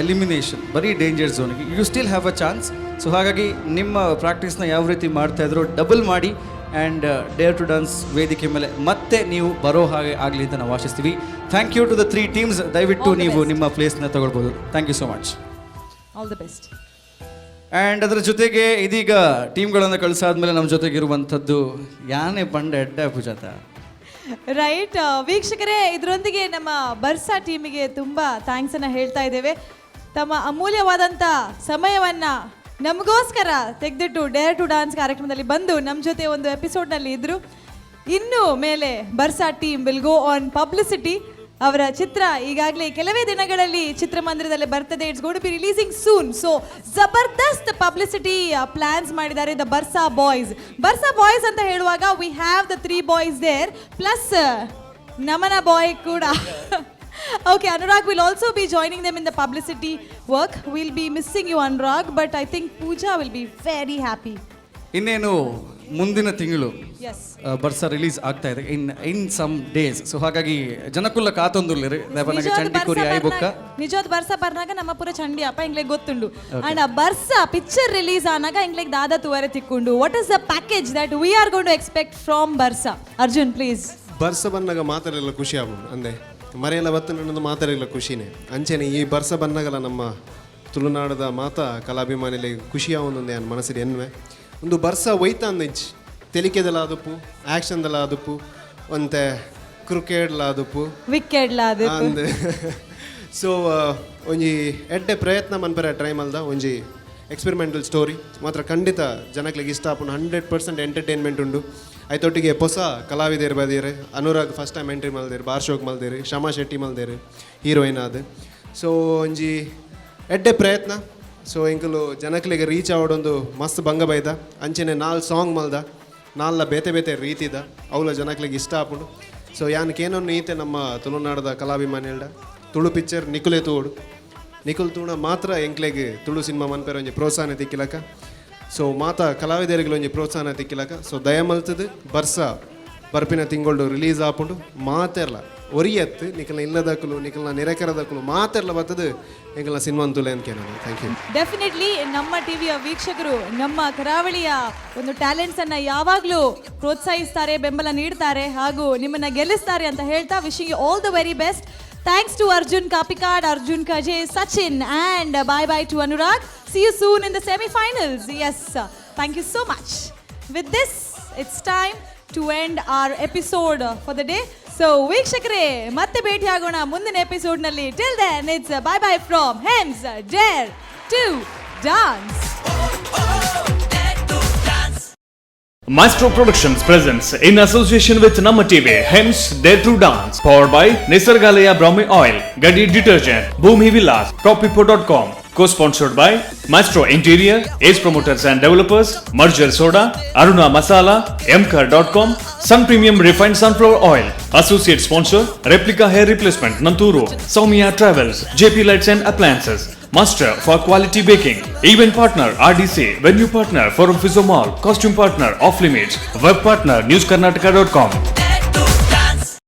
elimination. ಬರೀ danger ಝೋನ್ಗೆ you still have a chance. So ಹಾಗಾಗಿ ನಿಮ್ಮ ಪ್ರಾಕ್ಟೀಸ್ನ ಯಾವ ರೀತಿ ಮಾಡ್ತಾ ಇದ್ರೋ ಡಬಲ್ ಮಾಡಿ ಆ್ಯಂಡ್ ಡೇರ್ ಟು ಡಾನ್ಸ್ ವೇದಿಕೆ ಮೇಲೆ ಮತ್ತೆ ನೀವು ಬರೋ ಹಾಗೆ ಆಗಲಿ ಅಂತ ನಾವು ಆಶಿಸ್ತೀವಿ. Thank you to the three teams. ದಯವಿಟ್ಟು ನೀವು ನಿಮ್ಮ ಪ್ಲೇಸ್ನ ತಗೊಳ್ಬೋದು. Thank you so much. All the best. And ಅದರ ಜೊತೆಗೆ ಇದೀಗ ಟೀಮ್ಗಳನ್ನು ಕಳಿಸಾದ್ಮೇಲೆ ನಮ್ಮ ಜೊತೆಗಿರುವಂಥದ್ದು ಯಾನೆ ಬಂಡ ಎಡ್ಡ ಪೂಜಾತ. ರೈಟ್ ವೀಕ್ಷಕರೇ, ಇದರೊಂದಿಗೆ ನಮ್ಮ ಬರ್ಸಾ ಟೀಮಿಗೆ ತುಂಬ thanks ಅನ್ನ ಹೇಳ್ತಾ ಇದ್ದೇವೆ. ತಮ್ಮ ಅಮೂಲ್ಯವಾದಂಥ ಸಮಯವನ್ನ ನಮಗೋಸ್ಕರ ತೆಗೆದಿಟ್ಟು ಡೇರ್ ಟು ಡಾನ್ಸ್ ಕಾರ್ಯಕ್ರಮದಲ್ಲಿ ಬಂದು ನಮ್ಮ ಜೊತೆ ಒಂದು ಎಪಿಸೋಡ್ನಲ್ಲಿ ಇದ್ರು. ಇನ್ನು ಮೇಲೆ Barsa team will go on publicity. ಅವರ ಚಿತ್ರ ಈಗಾಗಲೇ ಕೆಲವೇ ದಿನಗಳಲ್ಲಿ ಚಿತ್ರಮಂದಿರದಲ್ಲಿ ಬರ್ತದೆ. It's gonna be releasing soon, so ಜಬರ್ದಸ್ತ್ publicity plans ಮಾಡಿದ್ದಾರೆ the Barsa boys. Barsa boys ಅಂತ ಹೇಳುವಾಗ we have the three boys there, plus ನಮನ ಬಾಯ್ ಕೂಡ. Okay, Anurag will also be joining them in the publicity work. We'll be missing you, Anurag, but I think Pooja will be very happy. ಇನ್ನೇನು ಮುಂದಿನ ತಿಂಗಳು ಬರ್ಸಾ release ಆಗ್ತಾ ಇದೆ in some days. So ಹಾಗಾಗಿ ಜನಕುಲ್ಲ ಕಾತೊಂದುರ್ಲಿರಿ ದೇವನಾಗ ಚಂಡಿ ಕುರಿ ಆಯ್ ಬೊಕ್ಕ. ನಿಜವಾದ ಬರ್ಸಾ ಬರ್ನಾಗ ನಮ್ಮ ಪೂರ ಚಂಡಿ ಅಪ್ಪ ಇಂಗ್ಲೆಗ್ ಗೊತ್ತುಂಡು. ಅಂಡ್ ಆ ಬರ್ಸಾ ಪಿಕ್ಚರ್ ರಿಲೀಸ್ ಆನಾಗ ಇಂಗ್ಲೆಗ್ ದಾದಾ ತುವರೆ ತಿಕ್ಕೊಂಡು. What is the package that we are going to expect from Barsa? Arjun, please. ಬರ್ಸ ಬಂದಾಗ ಮಾತಾಡಲಿಲ್ಲ ಖುಷಿ ಆಗುಂಡು ಅಂದೆ ಮರೆಯಲ್ಲ ಬತ್ತು ನನ್ನದು ಮಾತಾಡಲಿಲ್ಲ ಖುಷಿನೇ. ಅಂಚೆನೆ ಈ ಬರ್ಸ ಬಂದಾಗಲ್ಲ ನಮ್ಮ ತುಳುನಾಡದ ಮಾತಾ ಕಲಾಭಿಮಾನಿಲಿ ಖುಷಿ ಆವೊಂದೊಂದೇ ನನ್ನ ಮನಸ್ಸಿಗೆ ಎನ್ವೆ. ಒಂದು ಬರ್ಸ ಒಯ್ತ ಅಂದಿಜ್ ತೆಲಿಕೆದಲ್ಲ ಆದುಪ್ಪು, ಆ್ಯಕ್ಷನ್ದಲ್ಲ ಆದುಪ್ಪು, ಒಂತೆ ಕ್ರಿಕೆಟ್ಲ ಆದುಪ್ಪು, ವಿಕೆಟ್ಲ. ಅಂದ್ ಸೊ ಒಂಜಿ ಎಡ್ಡೆ ಪ್ರಯತ್ನ ಮನ್ಪರೆ ಟ್ರೈ ಮಲ್ದ ಒಂಜಿ ಎಕ್ಸ್ಪೆರಿಮೆಂಟಲ್ ಸ್ಟೋರಿ ಮಾತ್ರ ಖಂಡಿತ ಜನಕ್ಲೆಗ್ ಇಷ್ಟ ಆಪುಂಡು. 100% ಎಂಟರ್ಟೈನ್ಮೆಂಟ್ ಉಂಡು. ಐತೊಟ್ಟಿಗೆ ಹೊಸ ಕಲಾವಿದರು ಬದಿಯರು. ಅನುರಾಗ್ ಫಸ್ಟ್ ಟೈಮ್ ಎಂಟ್ರಿ ಮಲ್ದೇರು, ಬಾರ್ ಶೋಕ್ ಮಲ್ದೇರು, ಶಮಾ ಶೆಟ್ಟಿ ಮಲ್ದೇರು ಹೀರೋಯಿನ್ ಆದ್. ಸೊ ಒಂಜಿ ಎಡ್ಡೆ ಪ್ರಯತ್ನ. ಸೊ ಎಂಕುಲು ಜನಕ್ಲೆಗ್ ರೀಚ್ ಆವಡೊಂದು ಮಸ್ತ್ ಬಂಗ ಬೈದ. ಅಂಚೆನೆ ನಾಲ್ ಸಾಂಗ್ ಮಲ್ದ, ನಾಲ್ಲ ಬೇತೆ ಬೇತೆ ರೀತಿದ ಅವಲ ಜನಕ್ಲೆಗ್ ಇಷ್ಟ ಆಪುಂಡು. ಸೊ ಯಾನ್ ಕೇನೊನ್ನು ಈತೆ ನಮ್ಮ ತುಳುನಾಡದ ಕಲಾಭಿಮಾನಿಲ್ಡ ತುಳು ಪಿಕ್ಚರ್ ನಿಕುಲೆ ತೂಡು, ನಿಕುಲ್ ತೂಣ ಮಾತ್ರ ಎಂಕ್ಲೆಗ್ ತುಳು ಸಿನಿಮಾ ಮನ್ಪೆರ ಒಂಜಿ ಪ್ರೋತ್ಸಾಹನ ತಿಕ್ಕಿಲಕ. ಸೊ ಮಾತ ಕಲಾವಿದರಿಗೆ ಒಂಜಿ ಪ್ರೋತ್ಸಾಹನ ತಿಕ್ಕಿಲಕ. ಸೊ ದಯಮಲ್ತದು ಬರ್ಸ ಬರ್ಪಿನ ತಿಂಗಳು ರಿಲೀಸ್ ಆಪುಂಡು. ಮಾತೆರ್ಲ ಒರಿಯತ್ತು ನಿಕಲ್ನ ಇಲ್ಲದಕ್ಕಲು ನಿಕಲ್ನ ನಿರೆಕರದಕ್ಕಲು ಮಾತೆರ್ಲ ಬತ್ತದು ಎಂಕಲ್ನ ಸಿನಿಮಾ ತುಲೆ ಅಂತ ಕೇಳೋಣ. Thank you. Definitely ನಮ್ಮ ಟಿವಿಯ ವೀಕ್ಷಕರು ನಮ್ಮ ಕರಾವಳಿಯ ಒಂದು ಟ್ಯಾಲೆಂಟ್ಸ್ ಅನ್ನ ಯಾವಾಗಲೂ ಪ್ರೋತ್ಸಾಹಿಸ್ತಾರೆ, ಬೆಂಬಲ ನೀಡ್ತಾರೆ ಹಾಗೂ ನಿಮ್ಮನ್ನ ಗೆಲ್ಲಿಸ್ತಾರೆ ಅಂತ ಹೇಳ್ತಾ wishing you all the very best. Thanks to Arjun Kapikad, Arjun Kaje, Sachin and bye bye to Anurag. See you soon in the semifinals. Yes, thank you so much. With this it's time to end our episode for the day. So ವೀಕ್ಷಕರೇ, ಮತ್ತೆ ಭೇಟಿಯಾಗೋಣ ಮುಂದಿನ ಎಪಿಸೋಡ್ನಲ್ಲಿ. Till then it's bye bye from Hems Dare to Dance. Maestro Productions presents in association with Namma TV, Hems Dare to Dance, powered by Nisargalaya Brahmi Oil, Gadi Detergent, Bhumi Villas, Propipo.com, co-sponsored by Maestro Interior, Ace Promoters and Developers, Merger Soda, Aruna Masala, Mkar.com, Sun Premium Refined Sunflower Oil, Associate Sponsor, Replica Hair Replacement, Nanturu, Soumya Travels, JP Lights and Appliances, Master for Quality Baking, Event Partner RDC, Venue Partner Forum Physio Mall, Costume Partner Off Limits, Web Partner NewsKarnataka.com.